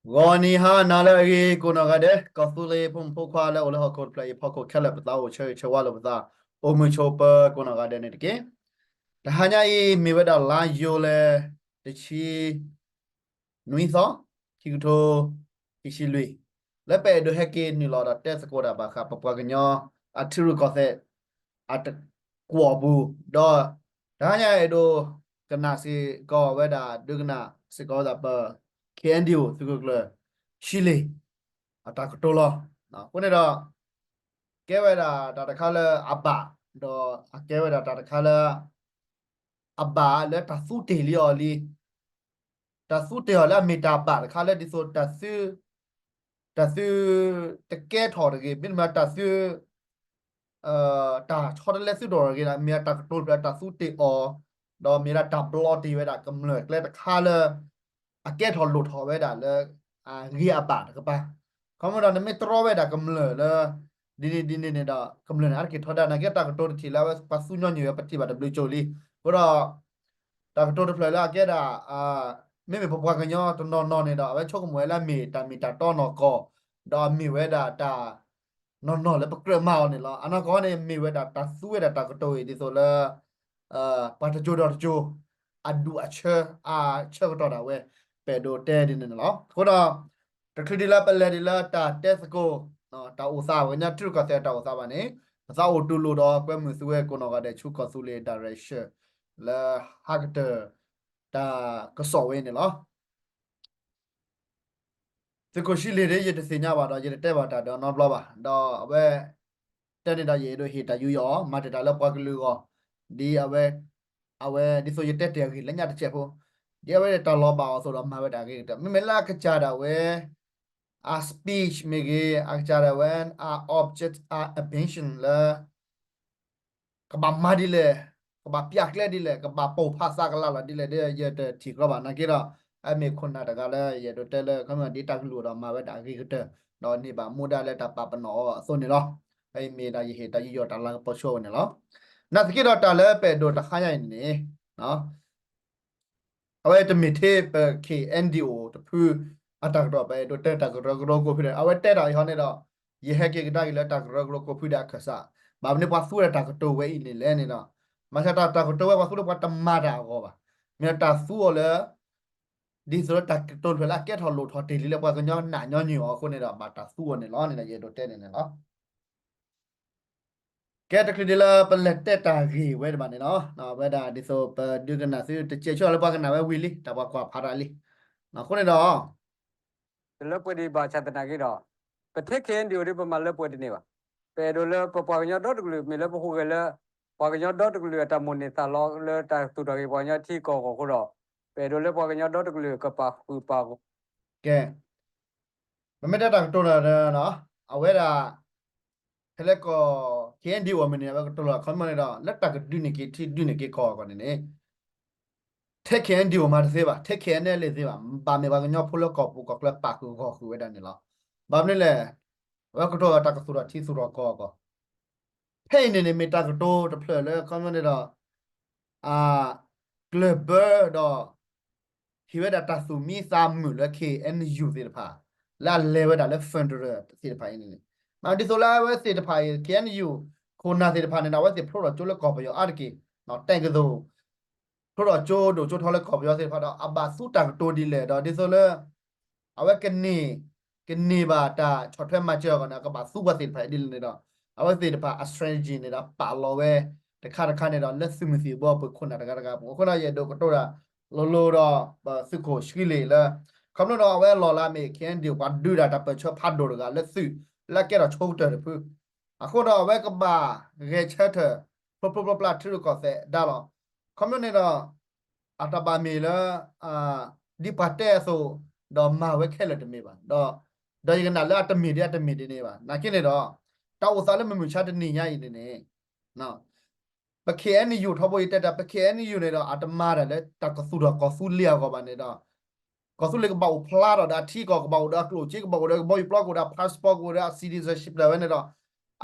ဂီၤနံၤဟါနၤလၢအဂ့ၤ ကိးနီၢ်ဂၤဒဲး ကီၢ်သူလ့ၤဖိမုၣ်ဖိခွါလၢအိၣ်လၢဟီၣ်ခိၣ်တဖျၢၣ်အံၤအဖီခိၣ်ခဲလၢာ် ပသးအိၣ်ဆၢဂ့ၤဆၢဝါလိာ်ပသး အိၣ်မုာ်ဆိးပၢၤကိးနီၢ်ဂၤဒဲးန့ၣ်တက့ၢ်. တဟါညါအံၤ မ့ၢ်ဝဲဒၣ်လါယူၤလံ တဆံ နွံသီ ခံကထိခံဆံလွံၢ် လၢပအဲၣ်ဒိးဟဲက့ၤနုာ်လီၤဒီးတဲသကိးတၢ်ဘၣ်ဃး ပပှၤကညီအထံရူၢ်ကီၢ်သဲး အတကွီၢ်ပူၤ ဒီးတဟါညါအဲၣ်ဒိးကနၣ်စ့ၢ်ကီးဝဲဒၣ် ဒုးကနၣ်စ့ၢ်ကီးဝဲဒၣ်ပ ခ့ၣ်အဲၣ်ယူၣ် သုးခိၣ်ကျၢၢ် ဆံလ့ၣ် အတၢ်ကတိၤလီၤ. အဃိန့ၣ်ဒီး ကဲဝဲဒၣ်တၢ်တခါလၢအဘၣ် ဒီးအကဲဝဲဒၣ်တၢ်တခါလၢ အဘၣ်လၢတၢ်သူတ့ၢ်လံအီၤလံ. တၢ်သူတ့ၢ်အီၤလၢအမ့ၢ်တၢ်ဘၣ်တခါလၢဒ်သိးတၢ်သု တၢ်သုတကဲထီၣ်တဂ့ၤ မ့တမ့ၢ်တၢ်သု တၢ်ဆီတလဲသုတအိၣ်တဂ့ၤ မ့ၢ်တၢ်ကတိၤတဖျၢၣ်တၢ်သူတ့ၢ်အီၤ ဒီးမ့ၢ်ဒၣ်တၢ်ဘျီတ့ၢ်ဝဲဒၣ်ကမျၢၢ်ကျဲတခါလၢ အကဲထီၣ်လိၣ်ထီၣ်ဝဲဒၣ်လၢ အဂ့ၤအဘၣ်တကပၤ. ခီမ့ၢ်ဒီးနမ့ၢ်တြီဝဲဒၣ်ကမျၢၢ်လၢ ဒ်န့ၣ်ဒ်န့ၣ်န့ၣ်ဒီး ကမျၢၢ်န့ၣ် အါတက့ၢ်ထီဒါ နာ်က့တၢ်ကတိၤတထံၣ်လၢအဝဲပှၤသူညီနုၢ်ဝဲပထံၣ်ဘၣ်တဘျုးကၠိလံ. အဃိဒီး တၢ်ကတိၤတဖျၢၣ်လၢအကဲဒၣ် မ့မ့ၢ်ပပှၤကညီတနီၤနီၤန့ၣ်ဒီး အဝဲဆိကမိၣ်ဝဲလၢအမ့ၢ်တၢ်မ့ၢ်တၢ်တီနီၢ်ကီၢ် ဒီးအမ့ၢ်ဝဲဒၣ်တၢ် နီၢ်နီၢ်လၢပကြၢးမၤအီၤန့ၣ်လီၤ. အနီၢ်ကီၢ်န့ၣ် မ့ၢ်ဝဲဒၣ်တၢ်သူဝဲဒၣ်တၢ်ကတိၤအံၤဒ်သိးလၢ ပှၤတစိၤဒီးတစိၤ အဒူၣ်အဆၢ အဆၢကတီၢ်ဒၣ်ဝဲ ပအဲၣ်ဒိးတဲဒ်န့ၣ်န့ၣ်လီၤ. အဃိဒီး တချုးဒ်လၢပလဲၤဒ်လၢတၢ်တဲသကိး တၢ်အိၣ်သး ပှၤကညီထံရူၢ်ကီၢ်သဲးတၢ်အိၣ်သးဘၣ်န့ၣ် ပသးအိၣ်တူၢ်လိာ်ဒီးကွဲမုာ်သုဝဲကိးနီၢ်ဂၤဒဲးဆူကီၢ်သူလ့ၤ direction လၢဟးကတၢၢ် တၢ်ကစီၣ်ဝဲန့ၣ်လီၤ. သုးခိၣ်ဆံလ့ၣ်ဒ်ယတသ့ၣ်ညါဘၣ်ဒီး ယတတဲဘၣ်တၢ်ဒီးနီတဘျီဘၣ်. ဒီးအဝဲ တဲန့ၣ်ဒီးယအဲၣ်ဒိးဟ့ၣ်တၢ်ယူးယီၣ်အီၤ မၤတ့ၢ်တၢ်လၢပှၤကလုာ်အဂီၢ် ဒ်အဝဲ အဝဲဒ်သိးယတဲတ့ၢ်အဂ့ၢ်လၢညါတစဲးဖိ ဒ်အဝဲတၢ်လီၤဘၣ်အီၤအသိးဒီးမၤဝဲဒၣ်အဂ့ၤကတၢၢ် မ့မ့ၢ်လၢအကစၢ်ဒၣ်ဝဲ အ speech မ့ၢ်ဂ့ၤ အကစၢ်ဒၣ်ဝဲ အ object အ ambition လၢ ကဘၣ်မၤဒ်လဲၣ်, ကဘၣ်ပျၢ်ကျဲဒ်လဲၣ်, ကဘၣ်ပိာ်ဖးသးကလၤလီၤဒ်လဲၣ်ဒီး ယတထံၣ်ကြီဘၣ်နာ်က့ဒီး အမ့ၢ်ခိၣ်နၢ်တဂၤလၢယအဲၣ်ဒိးတဲလၢ ခီမ့ၢ်ဒ်တၢ်ကလုၢ်အီၤဒီးမၤဝဲဒၣ်အဂ့ၤကတၢၢ် ဒီးန့ၢ်ဘၣ်မူဒါလၢတၢ်ပာ်ပနီၣ်အီၤအသိးန့ၣ်လီၤ. အမ့ၢ်ဒၣ်ယဟ့ၣ်တၢ်ယူးယီၣ်တၢ်လၤကပီၤဆူအဝဲန့ၣ်လီၤ. နာ်သက့ဒီးတၢ်လၢပအဲၣ်ဒိးတဟါညါအံၤန့ၣ် အဝဲတမ့ၢ်ထဲပ ခ့ၣ်အဲၣ်ယူၣ် တဖု အတၢ်ကတိၤ ပအဲၣ်ဒိးတဲတၢ်ကရၢကရိကိးဖုဒီး အဝဲတဲဒၣ်အံၤဟီန့ၣ်ဒီး ယဟဲက့ၤကဒါက့ၤလၢတၢ်ကရၢကရိကိးဖုဒီးအခၢၣ်စး ဘၣ်မနုၤပှၤသူဝဲဒၣ်တၢ်ကတိၤဝဲအံၤန့ၣ်လဲၣ်န့ၣ်ဒီး မၤသးတၢ်ကတိၤဝဲပှၤသူလၢပှၤတမၤတၢ်အဂီၢ်ဘၣ်. မ့ၢ်တၢ်သူအီၤလၢ ဒ်သိးလၢတၢ်ကတိၤတဖျၢၣ်လၢအကဲထီၣ်လိၣ်ထီၣ်တ့ၢ်လံလၢပှၤကညီနာ်ညီနုၢ်အီၤအဃိန့ၣ်ဒီး ဘၣ်တၢ်သူအီၤန့ၣ်လီၤန့ၣ်ဒီး ယအဲၣ်ဒိးတဲန့ၣ်န့ၣ်လီၤ. ကဲတချုးဒ်လၢပလဲၤတဲတၢ်ဂ့ၢ်ဝဲတဘၣ်န့ၣ်လီၤ. ဝဲဒၣ်ဒ်သိးပဒုးကနၣ်သုတစဲးဆၢလၢပှၤကနၣ်ဝဲဝံၤလံ တၢ်ပှၤကွၢ်ဖးတၢ်လံ. အဃိန့ၣ်ဒီး တလၢပှဲၤဒံးဘၣ်ဆၣ်သနာ်က့ဒီး ပထဲ ခ့ၣ်အဲၣ်ယူၣ် ဒ်ပမၤလၢပှဲၤတန့ၢ်ဘၣ်. ပအဲၣ်ဒိးလၢပပှၤကညီဒီတကလုာ် မ့ၢ်လၢပဃိဂဲၤလၢ ပှၤကညီဒီတကလုာ်အတၢ်မိၣ်န့ၢ်သးလီလၢတၢ်သူၣ်ထီၣ်က့ၤပှၤကညီထံကီၢ်အဂီၢ်အဃိဒီး ပအဲၣ်ဒိးလၢပှၤကညီဒီတကလုာ်ကပာ်ဃုာ်ပာ်ဂီၢ် ကဲ ပမ့ၢ်တဲတၢ်ကတိၤဒီး အဝဲဒၣ် ဖဲလၢကီၢ် ခ့ၣ်အဲၣ်ယူၣ် အမ့ၢ်န့ၣ် အဝဲကတိၤလီၤခီမီန့ၣ်ဒီး လၢတၢ်ကဒုးန့ၢ်က့ၤထံဒုးန့ၢ်က့ၤကီၢ်အဂီၢ်န့ၣ်န့ၣ် ထဲ ခ့ၣ်အဲၣ်ယူၣ် မၤတသ့ဘၣ်, ထဲ ခ့ၣ်အဲၣ်ယူၣ် လဲၤသ့ဘၣ်, ဘၣ်မ့ၢ်ပှၤကညီဖိလၢကီၢ်ပူၤကီၢ်ချၢပာ်ဃုာ်ဂီၢ်ဃုာ်ဝဲဒၣ်န့ၣ်လီၤ. ဘၣ်မနုၤလဲၣ်, အဝဲကတိၤဒီးတၢ်ကသူၣ်ထီၣ်ထံသူၣ်ထီၣ်ကီၢ်အဂီၢ် ဖဲအံၤန့ၣ်န့ၣ် မ့ၢ်တၢ်ကတိၤတဖျၢၣ်လၢခီမီန့ၣ်ဒီး အ ကျၢၢ်ဘၢဒီး ဟ့ၣ်ဝဲဒၣ်တၢ်သူၣ်မံသးမုာ်လၢ ခ့ၣ်အဲၣ်ယူၣ် သ့ၣ်တဖၣ် လၢအလဲၤဝဲဒၣ်လၢ federal သ့ၣ်တဖၣ်အံၤန့ၣ်န့ၣ်, ဒ်သိးလၢအဝဲသ့ၣ်တဖၣ်အံၤ ခ့ၣ်အဲၣ်ယူၣ် ခိၣ်နၢ်သ့ၣ်တဖၣ်န့ၣ်ဒီး အဝဲသ့ၣ်ဖျိထီၣ်ကၠိလၢကီၢ်ပယီၤအါတက့ၢ်, တဲကသိး ဖျိထီၣ်ကၠိဒိၣ်ကၠိထီလၢကီၢ်ပယီၤသ့ၣ်တဖၣ်ဒီး အဘၣ်သူတၢ်ကတိၤဒ်လဲၣ်ဒီး ဒ်သိးလၢ အဝဲကန့ၢ် ကန့ၢ်ဘၣ်တၢ်ဆီၣ်ထွဲမၤစၢၤအဂီၢ်န့ၣ် အကဘၣ်သူပှၤသ့ၣ်တဖၣ်အံၤဒ်လဲၣ်န့ၣ်ဒီး အဝဲသ့ၣ်တဖၣ်အ strategy န့ၣ်ဒီး ပာ်လီၤဝဲတခါတခါန့ၣ်ဒီး လၢသုးမုၢ်သံၣ်ဘိအပူၤခိၣ်နၢ်တဂၤတဂၤအပူၤ အဃိဒီး ယအဲၣ်ဒိးကတိၤတၢ်လိၤလိၤဒီး ပသုးခိၣ်ဆှံလ့ၣ်လၢ ခီဖျိဒီးအဝဲအလီၢ်လၢအမ့ၢ် ခ့ၣ်အဲၣ်ယူၣ် ပှၤဒုးတၢ်တၢ်ပၢၢ်ဆၢဖးဒိၣ်တဂၤလၢသုး လၢအကဲထီၣ်ဆိကတၢၢ်တဖု အဃိဒီးအဝဲကဘၣ်ဂဲၤဆၢထၢၣ် ဖျိဖျိဖျါဖျါထံရူၢ်ကီၢ်သဲးဒါလီၤ. ခီဖျိန့ၣ်ဒီး အတၢ်ဘၣ်မ့ၢ်လၢ ဒ်ပှၤတဲအသိး ဒီးမၤဝဲခဲလၢာ်တမ့ၢ်ဘၣ်. ဒီး ဒီးယကနၣ်လၢအတမ့ၢ်ဒ်အတမ့ၢ်ဒ်န့ၣ်ဘၣ်. နာ်က့န့ၣ်ဒီး တၢ်အိၣ်သးလၢမုၢ်မဆါတနံၤညါအံၤန့ၣ်န့ၣ် ပ ခ့ၣ်အဲၣ်ယူၣ် ထီဘိယတဲတၢ် ပ ခ့ၣ်အဲၣ်ယူၣ် န့ၣ်ဒီး အတမၤတၢ်လၢတၢ်ကသူၣ်ထီၣ်ကီၢ်သူလ့ၤအဂီၢ်ဘၣ်န့ၣ်ဒီး ကီၢ်သူလ့ၤကဘၣ်အိၣ်ဖျါထီၣ်ဒီးအထံကီၢ် ကဘၣ်အိၣ်ဒီးအကျိၣ်စ့ ကဘၣ်အိၣ်ဒီးကဘီယူၤပျီ ကအိၣ်ဒီးအ passport ကအိၣ်ဒီးအ citizenship ဒၣ်ဝဲန့ၣ်ဒီး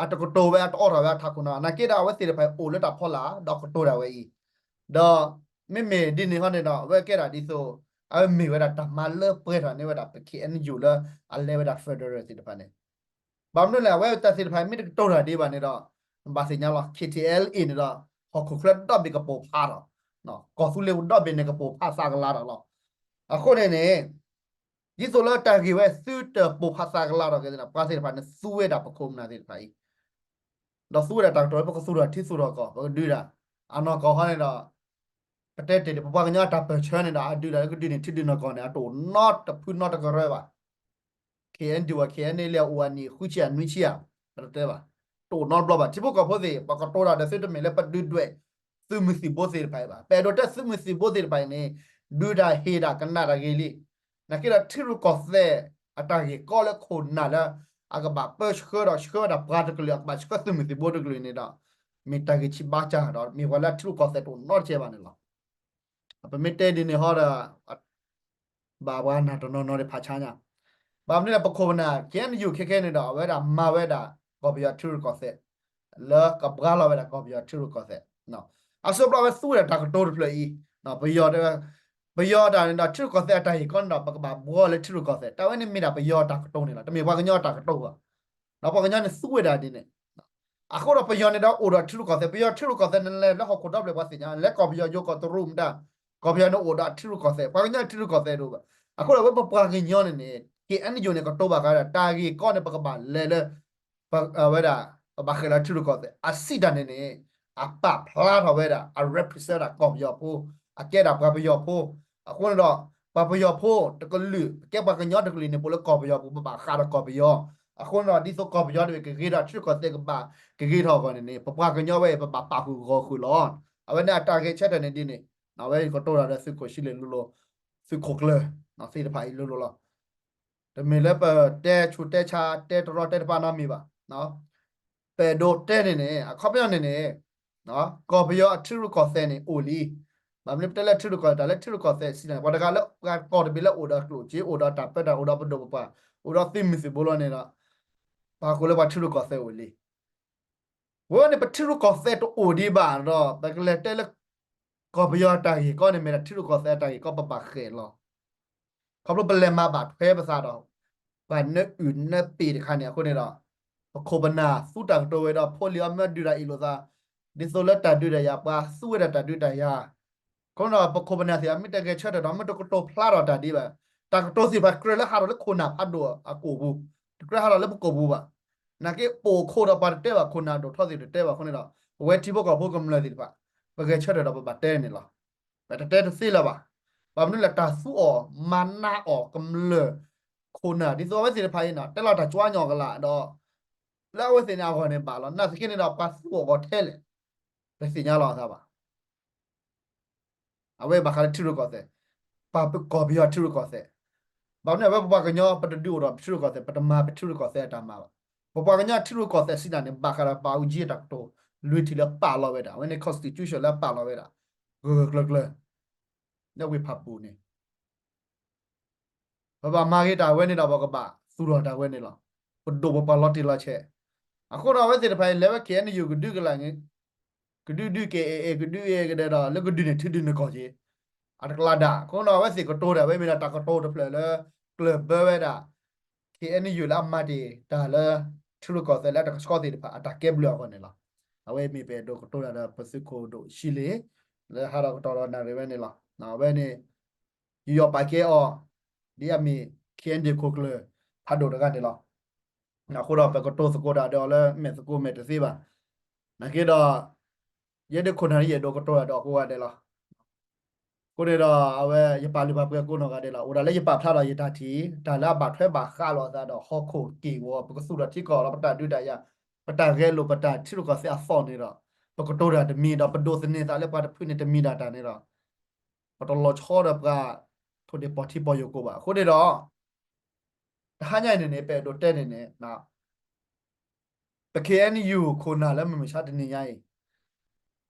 အတကတိၤဝဲ အတအိးထီၣ်ဝဲအထးခိၣ်နီၤ. နာ်က့ဒီး အဝဲသ့ၣ်တဖၣ်အံၤအိၣ်လၢတၢ်ဖီလာ် ဒီးကတိၤတၢ်ဝဲအံၤ ဒီး မ့မ့ၢ်ဒ်န့ၣ်ဟီန့ၣ်ဒီး အဝဲကဲဒၣ်ဒ်သိး အဝဲမ့ၢ်ဝဲဒၣ်တၢ်မၤလၢပှဲၤထီၣ်န့ၢ်ဝဲဒၣ်ပ K N U လၢအလဲၤဝဲဒၣ် federal သ့ၣ်တဖၣ်န့ၣ် ဘၣ်မနုၤလဲၣ် အဝဲတၢ်သ့ၣ်တဖၣ်မ့ၢ်တကတိၤတၢ်ဒံးဘၣ်န့ၣ်ဒီး ဘၣ်သ့ၣ်ညါလီၤ K T L A န့ၣ်ဒီး ဟီၣ်ခိၣ်ချၢဒီဘ့ၣ်ကပိာ်ဖးထီၣ်, ကီၢ်သူလ့ၤပူၤဒီဘ့ၣ်န့ၣ်ကပိာ်ဖးသးကလၤထီၣ်လီၤ. အဃိန့ၣ်န့ၣ် ဒ်သိးလၢတၢ်ဂ့ၢ်ဝဲသုတပိာ်ဖးသးကလၤထီၣ်က့ၤသ့ၣ်ဒီး ပှၤသ့ၣ်တဖၣ်န့ၣ်သူဝဲဒၣ်ပခိၣ်ပနၢ်သ့ၣ်တဖၣ်အံၤ ဒီးသူဝဲဒၣ်တၢ်ကတိၤလၢပကသူၣ်ထီၣ်ထံသူၣ်ထီၣ်ကီၢ် ပကဒုးတၢ် အနီၢ်ကီၢ်ဟီန့ၣ်ဒီး ပတဲတ့ၢ်ဒံး ပပှၤကညီအတၢ်ပၢၢ်ဆၢန့ၣ်ဒီး အဒုးတၢ်လၢကဒုးန့ၢ်ထံဒုးန့ၢ်ကီၢ်န့ၣ် အတအိၣ်နီတဖုနီတကရၢဘၣ်. K N U ဝဲ K N A လၢအအိၣ်အနံၣ်ဃုဆံ နွံဆံဧါ, ပတတဲဘၣ်, တအိၣ်နီတဘျီဘၣ်. ထံဖိကီၢ်ဖိသ့ၣ် ပှၤကတိၤတၢ်ဒီးသုတမ့ၢ်လၢပဒုးဒွဲၣ်သုးမုၢ်သံၣ်ဘိသ့ၣ်တဖၣ်အံၤဘၣ်. ပအဲၣ်ဒိးတဲသုးမုၢ်သံၣ်ဘိသ့ၣ်တဖၣ်အံၤန့ၣ် ဒုးတၢ်ဟ့ၣ်တၢ်ကနၣ်တၢ်ဂ့ၤလံ. နာ်က့ဒီးထံရူၢ်ကီၢ်သဲးအတၢ်ဂ့ၢ်ကီလၢခိၣ်နၢ်လၢ အကဘၣ်ပၢဆှၢဒီးဆှၢဝဲဒၣ်ပှၤတကလုာ် အကဘၣ်ဆှၢသုးမုၢ်သံၣ်ဘိတကလုာ်န့ၣ်ဒီး မ့ၢ်တၢ်ဂ့ၢ်ဆံးဘါစၢ်ဒီး မ့ၢ်ပှၤလၢအထံရူၢ်ကီၢ်သဲးတအိၣ်နီတကဲဘၣ်န့ၣ်လီၤ. ပမ့ၢ်တဲဒ်န့ၣ်ဟီဒီး ဘၣ်ပှၤနာ်တနီၤနီၤဒံးဖးဆါညါ, ဘၣ်မနုၤလဲၣ် ပခိၣ်ပနၢ် K N U ခဲခဲန့ၣ်ဒီး အဝဲဒၣ်မၤဝဲဒၣ်ကီၢ်ပယီၤထံရူၢ်ကီၢ်သဲး လၢကဘှါလီၤဝဲဒၣ်ကီၢ်ပယီၤထံရူၢ်ကီၢ်သဲး. အစိပျီဝဲသူဝဲဒၣ်တၢ်ကတိၤတဖျၢၣ်အံၤ, ပယီၤ ပယီၤတၢ်န့ၣ်ဒီး ထံရူၢ်ကီၢ်သဲးအတၢ်ဂ့ၢ်ကီန့ၣ်ဒီး ပကဘၣ်ဘှီလၢထံရူၢ်ကီၢ်သဲး တၢ်ဝဲန့ၣ်မ့ၢ်ဒၣ်ပယီၤတၢ်ကတိၤန့ၣ်လီၤ. တမ့ၢ်ပှၤကညီတၢ်ကတိၤဘၣ်. ဒီးပှၤကညီန့ၣ်သူဝဲဒၣ်ဒ်န့ၣ် အဃိဒီးပယီၤန့ၣ်ဒီးအိၣ်ဒီးထံရူၢ်ကီၢ်သဲး, ပယီၤထံရူၢ်ကီၢ်သဲးန့ၣ်လဲၤလၢဟီၣ်ခိၣ်ဒီဘ့ၣ်ပှၤသ့ၣ်ညါ, လဲၤကီၢ်ပယီၤယိၤကီၢ်တရူးမတၤ, ကီၢ်ပယီၤန့ၣ်အိၣ်ဒီးထံရူၢ်ကီၢ်သဲး, ပှၤကညီန့ၣ်ထံရူၢ်ကီၢ်သဲးတအိၣ်ဘၣ်. အဃိဒီးဝဲပပှၤကညီန့ၣ်န့ၣ် K N U န့ၣ် ကတိၤဘၣ်ဃးဒီး တၢ်ဂ့ၢ်ကီန့ၣ် ပကဘၣ်လဲၤလၢ ပဝဲဒၣ် ပဘၣ်ဃဲၤလီၤထံရူၢ်ကီၢ်သဲး အစံးတၢ်န့ၣ်န့ၣ် အပာ်ဖျါထီၣ်ဝဲဒၣ် အ represent ဒၣ်ကီၢ်ပယီၤဖိ, အကဲဒၣ်ပှၤပယီၤဖိ. အဃိန့ၣ်ဒီး ပှၤပယီၤဖိတကလုာ် ကဲပှၤကညီတကလုာ်န့ၣ် ပအိၣ်လၢကီၢ်ပယီၤပူၤ ပဘၣ်ဃးဒီးကီၢ်ပယီၤ. အဃိန့ၣ်ဒီး ဒ်သိးကီၢ်ပယီၤတဘ့ၣ်ကဂ့ၤဒီးထံရူၢ်ကီၢ်သဲးကဘၣ်ကဂ့ၤထီၣ်အဂီၢ်န့ၣ်န့ၣ် ပပှၤကညီဝဲအံၤ ပဘၣ်ပာ်ဃုာ်ဂီၢ်ဃုာ်လီၤ. အဝဲန့ၣ်အတၢ်ဂဲၤဆၢထၢၣ်န့ၣ်ဒ်န့ၣ် အဝဲကတိၤတၢ်ဒီးသုးခိၣ်ဆံလ့ၣ်လိၤလိၤ သုးခိၣ်ကျၢၢ်သ့ၣ်တဖၣ်အံၤလိၤလိၤလီၤ. တမ့ၢ်လၢပတဲဆူးတဲဆါ တဲတရီတဲတပါနီတမံၤဘၣ်. ပအဲၣ်ဒိးတဲန့ၣ်န့ၣ် အခီပညီန့ၣ်န့ၣ် ကီၢ်ပယီၤအထံရူၢ်ကီၢ်သဲးန့ၣ်အိၣ်လံ. ဘၣ်မနုၤပတဲလၢထံရူၢ်ကီၢ်သဲး တၢ်လၢထံရူၢ်ကီၢ်သဲးစံးန့ၣ် ပှၤတဂၤလၢပှၤကီၢ်တဘ့ၣ်လၢအိၣ်ဒီးကျိၣ်စ့ အိၣ်ဒီးတၢ်ပၢတၢ် အိၣ်ဒီးပဒိၣ်ပပှၢ် အိၣ်ဒီးသုးမုၢ်သံၣ်ဘိလီၤန့ၣ်ဒီး ပှၤကိးလၢပှၤထံရူၢ်ကီၢ်သဲးအိၣ်လံ. ဝဲန့ၣ်ပထံရူၢ်ကီၢ်သဲးတအိၣ်ဒံးဘၣ်ဒီး ပကလဲၤတဲလၢ ကီၢ်ပယီၤအတၢ်ဂ့ၢ်ကီန့ၣ် မ့ၢ်ဒၣ်ထံရူၢ်ကီၢ်သဲးအတၢ်ဂ့ၢ်ကီပဘၣ်ဃဲၤလီၤ. ခီဖျိပလဲၤမၤဘၣ်ထွဲပသးဒီး ပှၤနၢအုၣ်နၢပ့ၢ်တခါန့ၣ် အဃိန့ၣ်ဒီး ပခိၣ်ပနၢ်သူတၢ်ကတိၤဝဲဒီး ဖိလံၤအီၤမၢဒုးတၢ်အ့ၣ်လိာ်သး ဒ်သိးလၢတၢ်ဒုးတၢ်ယၤ ပှၤသူဝဲဒၣ်တၢ်ဒုးတၢ်ယၤ အဃိန့ၣ်ဒီး ပခိၣ်ပနၢ်သ့ၣ်တဖၣ် မ့ၢ်တဂဲၤဆၢထၢၣ်ဒီး မ့ၢ်တကတိၤဖျါထီၣ်တၢ်ဒံးဘၣ်, တၢ်ကတိၤသ့ၣ်တဖၣ်ကြၢးလၢဟးထီၣ်လၢခိၣ်နၢ်ဖးဒိၣ်အကိာ်ပူၤ, တကြၢးဟးထီၣ်လၢပကိာ်ပူၤဘၣ်. နာ်က့ပိာ်ခိၣ်ဒီးပှၤတတဲဘၣ် ခိၣ်နၢ်ဒိၣ်ထီသ့ၣ်တတဲဘၣ်အဃိန့ၣ်ဒီး ပဝဲထံဖိကီၢ်ဖိကမျၢၢ်သ့ၣ်တဖၣ် ပဂဲၤဆၢထၢၣ်ဒီးပဘၣ်တဲန့ၣ်လီၤ. ပတတဲတသ့လၢၤဘၣ်. ဘၣ်မနုၤလဲၣ် တၢ်သူအီၤမၤနးအီၤကမျၢၢ် ခိၣ်နၢ် ဒ်သိးအဝဲသ့ၣ်တဖၣ်အံၤန့ၣ် တဲလီၤတၢ်ကွၢ်ညီကလာ်ဒီး လၢအဝဲသ့ၣ်န့ၣ်အဂီၢ်န့ၣ်ဘၣ်လီၤ. နာ်သက့န့ၣ်ဒီး ပှၤသူအီၤဂီၤထဲလဲၣ် ပသ့ၣ်ညါလီၤအသးဘၣ်. အဝဲဘၣ်ဃးလၢထံရူၢ်ကီၢ်သဲး, ပှၤကီၢ်ပယီၤထံရူၢ်ကီၢ်သဲး, ဘၣ်မနုၤအဝဲပပှၤကညီ ပတဒုးအိၣ်ဒီးပထံရူၢ်ကီၢ်သဲး, ပတမၤပထံရူၢ်ကီၢ်သဲးအတၢ်မၤဘၣ်. ပပှၤကညီထံရူၢ်ကီၢ်သဲးစံးတၢ်န့ၣ် ဘၣ်ဃးဒီးပၣ်အူကၠံအတၢ်ကတိၤ လွံၢ်ထံၣ်လၢပာ်လီၤဝဲဒၣ်, အဝဲန့ၣ် constitution လၢပာ်လီၤဝဲဒၣ် ဂၢၢ်ဂၢၢ်ကျၢၤကျၢၤ လၢဝ့ၢ်ဖၣ်ပူၤန့ၣ် ပဘၣ်မၤဂ့ၤတၢ်ဝဲန့ၣ်ဒီး ပကဘၣ်သူၣ်ထီၣ်တၢ်ဝဲန့ၣ်လီၤ. ပဒိၣ်ပပှၢ်လီၤတံၢ်လီၤဆဲး, အဃိဒီးအဝဲသ့ၣ်တဖၣ်အံၤ လဲၤဝဲ K N U ကဒုကလၢ်န့ၣ်, ကဒုဒု K A A ကဒု A ကဒဲဒီး လၢကဒုန့ၢ်ထံဒုန့ၢ်ကီၢ်က့ၤ အတကလးဒၣ်. အဃိဒီးအဝဲသ့ၣ်ကတိၤတၢ်ဝဲမ့ၢ်ဒၣ်တၢ်ကတိၤတဖျၢၣ်လၢ ကျၢၢ်ဘၢဝဲဒၣ် K N U လၢအမၤတ့ၢ်တၢ်လၢ ထံရူၢ်ကီၢ်သဲးလၢအတကဆှီသ့ၣ်တဖၣ် အတၢ်ကဲဘျုးအဂီၢ်န့ၣ်လီၤ. အဝဲမ့ၢ်ပအဲၣ်ဒိးကတိၤတၢ်ဒီးပသုးခိၣ်ဒိၣ်ဆံလ့ၣ် လၢဟးဒီးကတီၢ်ဒီးနၣ်ရံၣ်ဝဲန့ၣ်လီၤ. အဝဲန့ၣ် ယူးယီၣ်ပာ်ကဲအီၤ ဒ်အမ့ၢ် K N D A ခိၣ်ကျၢၢ်ဖးဒိၣ်တဂၤန့ၣ်လီၤ. အဃိဒီးပကတိၤသကိးတၢ်ဒီးအီၤလၢမဲာ်သကိးမဲာ်တသ့ဘၣ်. နာ်က့ဒီး ယဲဒၣ်ခိၣ်နၢ်န့ၣ် ယအဲၣ်ဒိးကတိၤတၢ်ဒီးအီၤကိးဂၤဒဲးလီၤ. အဃိန့ၣ်ဒီး အဝဲယပာ်လုၢ်ပာ်ပှ့ၤကိးနီၢ်ဂၤဒဲးလီၤ. အိၣ်ဒၣ်လၢယပာ်ဖျါထီၣ်ယတၢ်ထံၣ် တၢ်လၢအဘၣ်ထွဲဘၣ်ဃးလိာ်အသးဒီးဟီၣ်ခိၣ်က့ၢ်ဂီၤ ပကသူၣ်ထီၣ်ထံကီၢ်ဒီးပတၢ်ဒုးတၢ်ယၤ ပတၢ်ဂဲၤလိာ်ပတၢ်ထံရူၢ်ကီၢ်သဲးအသီၣ်န့ၣ်ဒီး ပကတိၤတၢ်တမံၤဒီး ပဒိးသန့ၤသးလၢပှၤတဖုန့ၣ်တမံၤဒၣ်တၢ်န့ၣ်ဒီး ပတလီၤဆီဒီးပှၤထိၣ်ဒ့ၣ်ပီၢ်ထံပီၢ်ယိာ်ကိာ်ဘၣ်. အဃိန့ၣ်ဒီး တဟါညါအံၤန့ၣ်န့ၣ် ပအဲၣ်ဒိးတဲန့ၣ်န့ၣ် ပ K N U ခိၣ်နၢ်လၢမုၢ်မဆါတနံၤညါအံၤ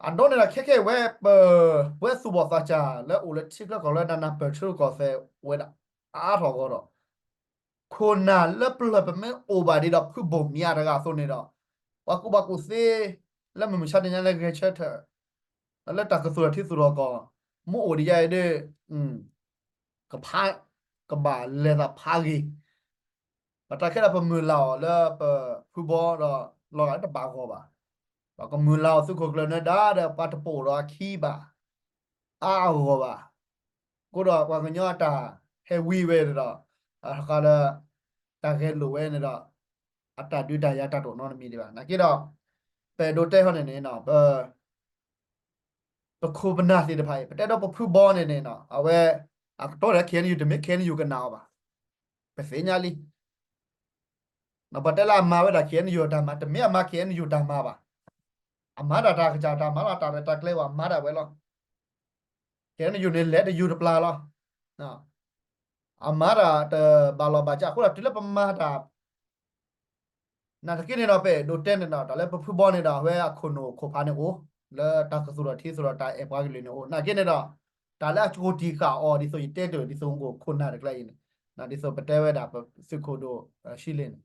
အဒိန့ၣ်ဒီးခဲကဲဝဲပ ပဝဲသူၣ်ဘီၣ်သးစၢ်လၢအိၣ်လၢထံချၢကီၢ်ချၢ နးနးပၢၢ်ထံရူၢ်ကီၢ်သဲးဝဲဒၣ်အါထီၣ်အဂီၢ်ဒီး ခိၣ်နၢ်လၢပျၢၤပမ့ၢ်အိၣ်ဘၣ်ဒံးဒီးဖုဘိၣ်မံၤအါတဂၤအသိးန့ၣ်ဒီး ပှၤကူၣ်ဘၣ်ကူၣ်သ့ လၢမုၢ်မဆါတနံၤညါလၢဂဲၤဆၢထၢၣ် လၢတၢ်ကသူၣ်ထီၣ်ထံသူၣ်ထီၣ်ကီၢ် မ့ၢ်အိၣ်ဒံးယါအံၤဒီး ကဖး, ကဘၣ်လဲၤသးဖးဂ့ၤ, ပတၢ်ခဲလၢာ်ပမုၢ်လၢ်အီၤလၢပဖုဘီဒီး လီၤဂာ်လၢတဘၣ်ဂီၢ်ဘၣ်. ပကမုၢ်လၢ်အီၤသုးခိၣ်ကျၢၢ်နၢၤဒါဒီး ပှၤတပိာ်ဒီးအခံဘၣ် အါအဂီၢ်ဘၣ်. အဃိဒီးပှၤကညီအတၢ်ဟဲဝံဝဲန့ၣ်ဒီး တခါလၢ တၢ်ဂဲၤလိာ်ဝဲန့ၣ်ဒီး အတၢ်ဒုးတၢ်ယၤတၢ်တအိၣ်နီတမံၤဒံးဘၣ်. နာ်က့ဒီး ပအဲၣ်ဒိးတဲဟီန့ၣ်န့ၣ် ပ ပခိၣ်ပနၢ်သ့ၣ်တဖၣ်အံၤ ပတဲဒီးပဖုဘီန့ၣ်န့ၣ် အဝဲ အကတီၢ်ဒီး K N U တမ့ၢ် K N U ကနာ်အီၤဘၣ်. ပသ့ၣ်ညါလံ. ပတဲလၢအမၤဝဲဒၣ် K N U တၢ်မၤ တမ့ၢ်အမၤ K N U တၢ်မၤဘၣ်. အမၤတၢ်တၢ်ကစၢ်တၢ်မၤလီၤ တၢ်ရဲၣ်တၢ်ကျဲၤဝဲ အမၤဒၣ်ဝဲလီၤ. K N U န့ၣ် လဲၤတယူၤတပျၢ်လီၤ. အမၤတၢ်တဘၣ်လီၢ်ဘၣ်စးအဃိဒီး တုၤလၢပမၤတၢ် နာ်သက့န့ၣ်ဒီး ပအဲၣ်ဒိးတဲန့ၣ်ဒီး တၢ်လၢပဖုဘီန့ၣ်ဒီး အဝဲအခိၣ်နူာ်ခိၣ်ဖးန့ၣ်အိၣ် လၢတၢ်ကသူၣ်ထီၣ်ထံသူၣ်ထီၣ်တၢ်အဲၣ်ပှၤကလုာ်န့ၣ်အိၣ် နာ်သက့န့ၣ်ဒီး တၢ်လၢအကီၤတံာ်ဃာ်အီၤ ဒ်သိးယတဲတ့ၢ် ဒ်သိးအိၣ်ခိၣ်နၢ်တကျါအံၤန့ၣ် ဒ်သိးပတဲဝဲဒၣ်ပသုးခိၣ်ဒိၣ် �ရှံလ့ၣ်န့ၣ်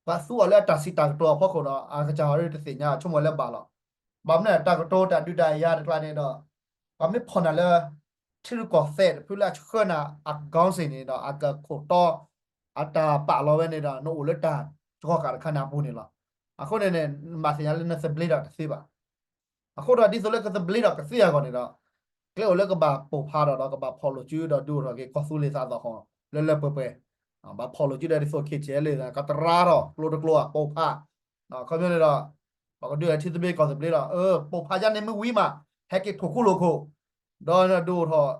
ပှၤသူအီၤလၢအတၢ်စံးတၢ်ကတိၤအဖီခိၣ်ဒီး အကစၢ်အီၤတသ့ၣ်ညါဆိကမိၣ်လၢဘၣ်လီၤ. ဘၣ်မနုၤတၢ်ကတိၤတၢ်ဒုးတၢ်ယၤတကျါန့ၣ်ဒီး ပှၤမ့ၢ်ဖီၣ်နၤလၢ ထံရူၢ်ကီၢ်သဲးတဖုလၢအဆှၢနၤအကီၢ်စ့ၣ်န့ၣ်ဒီး အကခိၣ်တီ အတၢ်ပာ်လီၤဝဲန့ၣ်ဒီး နအိၣ်လၢတၢ်ကီဃာ်တခါန့ၣ်အပူၤန့ၣ်လီၤ. အဃိန့ၣ်န့ၣ် နဘၣ်သ့ၣ်ညါလၢနသဘျ့ဒီးတသ့ဘၣ်. အဃိဒီးဒ်သိးလၢကသဘျ့ဒီးကသ့အဂီၢ်န့ၣ်ဒီး ကျဲအိၣ်လၢကဘၣ်ပိာ်ဖးဒီး ဒီးကဘၣ်ဖီၣ်လိာ်စုဒီးဒုးအိၣ်ထီၣ်က့ၤကီၢ်သူလ့ၤသးသီၣ်ဃီ လၢလၢပှဲၤပှဲၤ ဘၣ်ဖီၣ်လိာ်စုဒီးဒ်သိး K T L လၢကတရါထီၣ်ကျိတကျိအပိာ်ဖး ခီပညီန့ၣ်ဒီး ပှၤကဒုးထံသဘျ့ကီၢ်သဘျ့ဒီး ပိာ်ဖးယါန့ၣ်မ့ၢ်ဝံၤမး ဟဲက့ၤထိၣ်ခိၣ်လိာ်ခိၣ် ဒီးဒုးအိၣ်ထီၣ်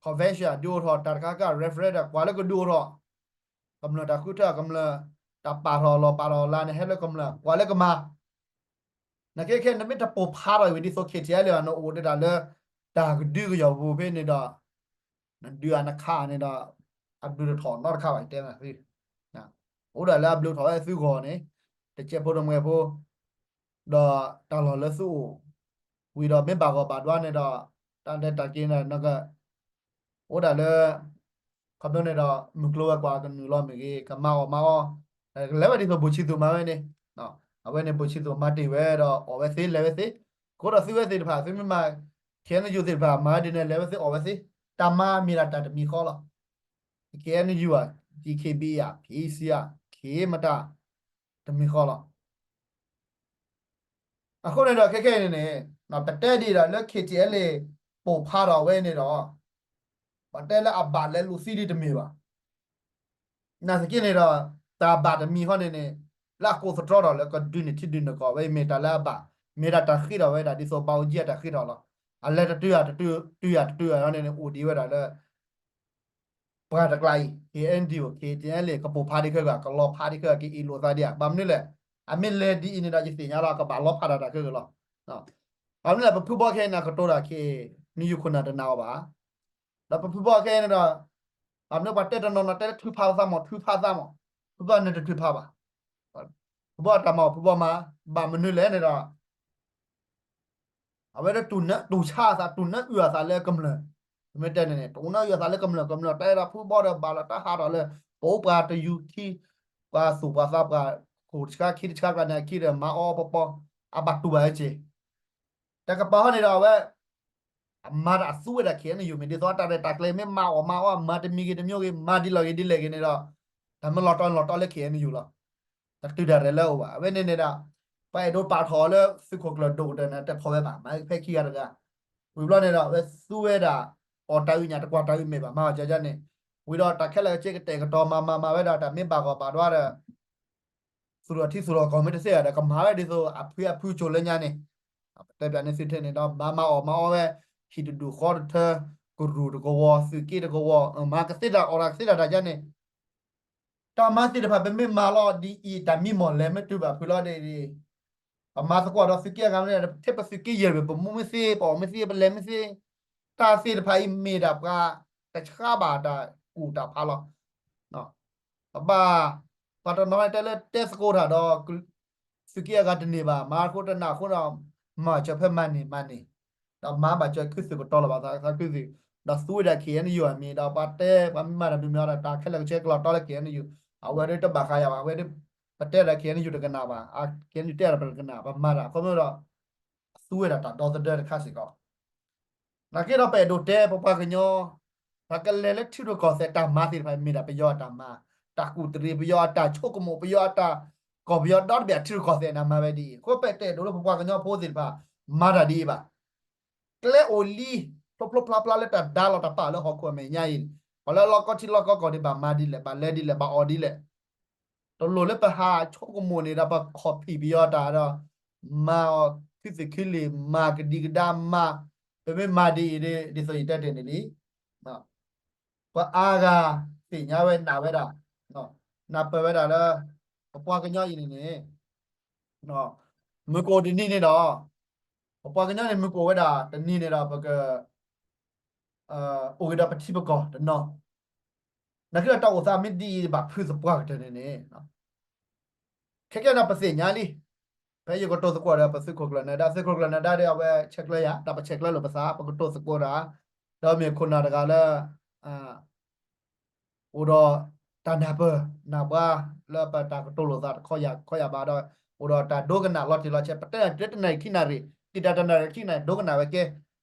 convention ဒုးအိၣ်ထီၣ်တၢ်တခါခါ referendum ကွၢ်လၢကဒုးအိၣ်ထီၣ် ကမျၢၢ်တၢ်ဃုထၢ ကမျၢၢ်တၢ်ပာ်ထီၣ်လီၤပာ်ထီၣ်လါန့ၣ် ဟဲလၢကမျၢၢ် ကွၢ်လၢကမၤ နာ်က့ခဲ နမ့ၢ်တပိာ်ဖးထီၣ်ဝံၤဒ်သိး K T L လံ နအိၣ်ဒံးဒၣ်လၢ တၢ်ကဒုကယီၢ်ပူၤဖဲန့ၣ်ဒီး နဒုးအနခးန့ၣ်ဒီး အဘျုးတထီၣ်နီတခါဘၣ် ယတဲနၤသု အိၣ်ဒၣ်လၢအဘျုးထီၣ်ဝဲသုဂီၢ်န့ၣ် တကဲးဖိတမှဲၤဖိ ဒီးတၢ်လီၢ်လၢသုအိၣ် ဝံၤဒီးမ့ၢ်ဘၣ်ဂီၢ်ဘၣ်ဒွါန့ၣ်ဒီး တၢ်လဲၤတၢ်က့ၤန့ၣ် နက အိၣ်ဒၣ်လၢ ခီဖျိန့ၣ်ဒီး မုၢ်ကျိၤဝဲၤကွာ်ကနုာ်လီၤမ့ၢ်ဂ့ၤ ကမၤအီၣ်မၤအီ လဲၤဝဲဒ်သိးဘိၣ်ဆံသူၣ်မၤဝဲန့ၣ် အဝဲန့ၣ်ဘိၣ်ဆံသူၣ်မၤတ့ၢ်ဝဲဒီးအီၣ်ဝဲသ့လဲၤဝဲသ့ အဃိဒီးသုဝဲသ့ၣ်တဖၣ် သုမ့ၢ်မၤ K N U သ့ၣ်တဖၣ် မၤဒ်န့ၣ်လဲၤဝဲသ့အီၣ်ဝဲသ့ တၢ်မၤမ့ၢ်ဒၣ်တၢ်တမံၤဃီလီၤ. K N U ဧါ D K B A ဧါ P A C ဧါ ခ့မတၤ တမံၤဃီလီၤ. အဃိန့ၣ်ဒီးခဲခဲအံၤန့ၣ်န့ၣ် ပတဲဒ်ဒီးလၢ K T L ပိာ်ဖးထီၣ်ဝဲန့ၣ်ဒီး ပတဲလၢအဘၣ်လဲၤလိာ်သံဒ်တမ့ၢ်ဘၣ်. နာ်သက့န့ၣ်ဒီး တၢ်ဘၣ်တမံၤဃီန့ၣ်န့ၣ် လၢအကိးသတြီထီၣ်လၢကဒုးန့ၢ်ထံဒုးန့ၢ်ကီၢ်ဝဲအံၤ မ့ၢ်တၢ်လၢအဘၣ် မ့ၢ်ဒၣ်တၢ်ဃ့ထီၣ်ဝဲဒၣ်ဒ်သိးဘၣ်အိၣ်ကံအတၢ်ဃ့ထီၣ်လီၤ. အလဲၤတတုၤဧါတတုၤ တုၤဧါတတုၤဧါန့ၣ်န့ၣ် အိၣ်ဒံးဝဲဒၣ်လၢ ပှၤတကျါအံၤ K N D O K T L ကပိာ်ဖးဒံးခဲဂၤ ကလီၤဖးဒံးခဲဂၤ ကအ့ၣ်လိာ်သးဒံးဧါ ဘၣ်မနုၤလဲၣ်. အမ့ၢ်လဲၤဒ်အံၤန့ၣ်ဒီး ယသ့ၣ်ညါလီၤ ကဘၣ်လီၤဖးဒၣ်တၢ်ခဲဂၤလီၤ. ဘၣ်မနုၤလဲၣ် ပဖုဘီခဲအံၤန့ၣ် ကတိၤတၢ် K N U ခိၣ်နၢ်တနာ်အီၤဘၣ်. ဒီးပဖုဘီခဲအံၤန့ၣ်ဒီး ဘၣ်မနုၤပှၤတဲတနီၤနီၤတဲလၢထုးဖးသးမး ထုးဖးသးမး ဖုဘီန့ၣ်တထုးဖးဘၣ်. ဖုဘီတၢ်မၤအီၤဖုဘီမၤ ဘၣ်မနုၤလဲၣ်န့ၣ်ဒီး အဝဲဒၣ်တူၢ်ဆါအသး တူၢ်နၢအုၣ်အသးလၢကမျၢၢ် ပမ့ၢ်တဲန့ၣ်န့ၣ် တူၢ်နၢအုၣ်အသးလၢကမျၢၢ် ကမျၢၢ်တဲဒီးဖုဘီဒီးဘၣ်လီၤတၢ်ဟးထီၣ်လၢ ပအိၣ်ပှၤတယူၤခံ ပှၤသူၣ်ပှၤသးပှၤခိၣ်တဆှါခံတဆှါကျါန့ၣ်အခံဒီး မၤအီၣ်ပပီ အဘၣ်တူၢ်ဘၣ်အက့ၢ် တကပၤဟီန့ၣ်ဒီးအဝဲ အမၤတၢ်အသူဝဲဒၣ် K N U မ့ၢ်ဒ်သိးတၢ်ရဲၣ်တၢ်ကျဲၤမ့ၢ်မၤအီၣ်မၤအီၣ် မၤတမံၤဂ့ၤတမံၤဂ့ၤ မၤဒ်လဲၣ်ဂ့ၤဒ်လဲၣ်ဂ့ၤန့ၣ်ဒီး တၢ်မ့ၢ်လီၤတီၤလီၤတီၤလၢ K N U လီၤ. တတုၤဒၣ်ရဲၣ်လၢအအိၣ်ဘၣ်. အဝဲန့ၣ်န့ၣ်ဒီး ပအဲၣ်ဒိးပာ်ထီၣ်အီၤလၢသုးခိၣ်ကျၢၢ်ဒိၣ်ကတၢၢ်န့ၣ် တဖီၣ်ဝဲဘၣ် မၤဖဲခံဂၤတဂၤ. ဝံၤဘျီန့ၣ်ဒီး အဝဲသူဝဲဒၣ် အီၣ်တၢ်အုၣ်ညၣ်တကွၢ်တၢ်အုၣ်မဲာ်ဘၣ် မၤအီၣ်ကကန့ၣ် ဝံၤဒီးတၢ်ခဲလၢာ်ကဆ့ကတဲာ်ကတီၤမၤမၤမၤဝဲဒၣ် တၢ်မ့ၢ်ဘၣ်ဂီၢ်ဘၣ်ဒွါဒီး သူၣ်ထီၣ်ထံသူၣ်ထီၣ်ကီၢ်မ့ၢ်တသ့ဧါဒီး ကမၤဝဲဒ်သိးအဖုအဖုကၠိၤလၢညါန့ၣ် ပတဲပၠးန့ၢ်သုထဲန့ၣ်ဒီး မၤမၤအီၣ်မၤအီဝဲ ဟံၣ်တဒူၣ်ဃီတထၢ ကရူၢ်တကဝီၤ သုးက့တကဝီၤ မၤကသ့တၢ်အီၣ်တၢ်ကသ့တၢ်တၢ်ယါန့ၣ် တၢ်မၤသ့ၣ်တဖၣ်ပမ့ၢ်မၤလီၤဒ်အံၤ တၢ်မံမီၢ်လဲၤမ့ၢ်တုၤဘၣ်ဖုလီၤဒ်အံၤ ပမၤသကိးဒီးသုးက့အဂၤမ့ၢ် ထဲပသုးက့ယဲၢ် ပမူမ့ၢ်သ့ ပအီၣ်မ့ၢ်သ့ ပလဲၤမ့ၢ်သ့ တၢ်သ့ၣ်တဖၣ်အံၤမ့ၢ်ဒၣ်ပှၤတဆှါဘၣ်တၢ်ကူၣ်တၢ်ဖးလီၤ. ပဘၣ် ပှၤတနီၤတဲလၢတဲသကိးတၢ်ဒီး သုးက့အဂၤတန့ၢ်ဘၣ် မၤသကိးတနာ်အဃိဒီး မၤစၢၤဖဲမၤန့ၢ်မၤန့ၢ် ဒီးမၤဘၣ်စၢၤခုသုးကတီၤလီၤဘၣ်သးခုသုး ဒီးသူဝဲဒၣ် K N U အမံၤ ဒီးပှၤတဲပှၤမ့ၢ်မၤတၢ်မံၤမံၤဒီး တၢ်ခဲလၢာ်ကဆ့ကလီၤတီလၢ K N U အဝဲဒၣ်တဘၣ်ဃးယၤဘၣ် အဝဲဒၣ် ပတဲဒၣ် K N U တကနၣ်ဘၣ် K N U တဲဒၣ်ပတကနၣ် ပမၤတၢ်အဃိမ့ၢ်ဒီး သူဝဲဒၣ်တၢ်ဒီသဒၢတခါစ့ၢ်ကီး နာ်က့ဒီးပအဲၣ်ဒိးတဲပပှၤကညီ ပကလဲၤလၢထံရူၢ်ကီၢ်သဲးတၢ်မၤသ့ၣ်တဖၣ် မ့ၢ်ဒၣ်ပယီၤအတၢ်မၤ, တၢ်ကူၣ်တရံး ပယီၤအတၢ်ဆိကမိၣ် ပယီၤအတၢ်ကီၢ် ပယီၤဒီတဘ့ၣ်အထံရူၢ်ကီၢ်သဲးန့ၣ် မၤဝဲဒ်အံၤ. အဃိပအဲၣ်တဲဒိးလၢ ပပှၤကညီဖိသ့ၣ်တဖၣ် မၤတၢ်ဒ်အံၤဘၣ်. ကျဲအိၣ်လံ ဖျိဖျိဖျါဖျါလၢတၢ်ဒါလီၤတၢ်ပာ်လၢဟီၣ်ခိၣ်အမဲာ်ညါအံၤ, ပှၤလၢလီၢ်ကီထံလီၢ်ကီကီၢ်န့ၣ် ဘၣ်မၤဒ်လဲၣ် ဘၣ်လဲၤဒ်လဲၣ် ဘၣ်အီၣ်ဒ်လဲၣ် တလိၣ်လၢပဟးဆိကမိၣ်န့ၣ်ဒီး ပခီၣ်ဖံးပယီၤတၢ်ဒီး မၤအီၤခုသ့ၣ်ခုလ့ၣ် မၤကဒံကဒါမၤ, ပမ့ၢ်မၤဒ်အံၤ ဒ်သိးယတဲတ့ၢ်န့ၣ်လံ ပှၤအါဂၤသ့ၣ်ညါဝဲနၢ်ဝဲဒၣ်, နၢ်ပၢၢ်ဝဲဒၣ်လၢ ပပှၤကညီအံၤန့ၣ်န့ၣ် မုၢ်ကအိၣ်တနံၤန့ၣ်ဒီး ပပှၤကညီန့ၣ် မုၢ်ကအိၣ်ဝဲဒၣ်တနံၤန့ၣ်ဒီး ပက အိၣ်က့ၤဒီးပထံပကီၢ်တနီၤ, နာ်က့ဒီးတၢ်အိၣ်သးမ့ၢ်ဒ်အံၤဘၣ်ဖုးသပှၢ်ကတၢၢ်န့ၣ်န့ၣ် ခဲကဲဒီးပသ့ၣ်ညါလံ, ဖဲယကတိၤသကိးဒီးပသုးခိၣ်ကျၢၢ်နၢၤဒါ, သုးခိၣ်ကျၢၢ်နၢၤဒါဒီးအဝဲဆဲးကျၢယၤ ဒီးပဆဲးကျၢလိာ်ပသး ပကတိၤသကိးဒီး ဒီးမ့ၢ်ခိၣ်နၢ်တဂၤလၢ အိၣ်ဒီးတၢ်နၢ်ပၢၢ်နၢ်ပှါလၢပတၢ်ကတိၤလိာ်သးတခီယၤခီယၤဘၣ်ဒီး အိၣ်ဒီးတၢ်ဒိကနၣ်လီၤတံၢ်လီၤဆဲး ပတဲတၢ်တနၣ်ရံၣ်ခံနၣ်ရံၣ်, တံာ်တာ်တနၣ်ရံၣ်ခံနၣ်ရံၣ် ဒိကနၣ်ဝဲကဲ.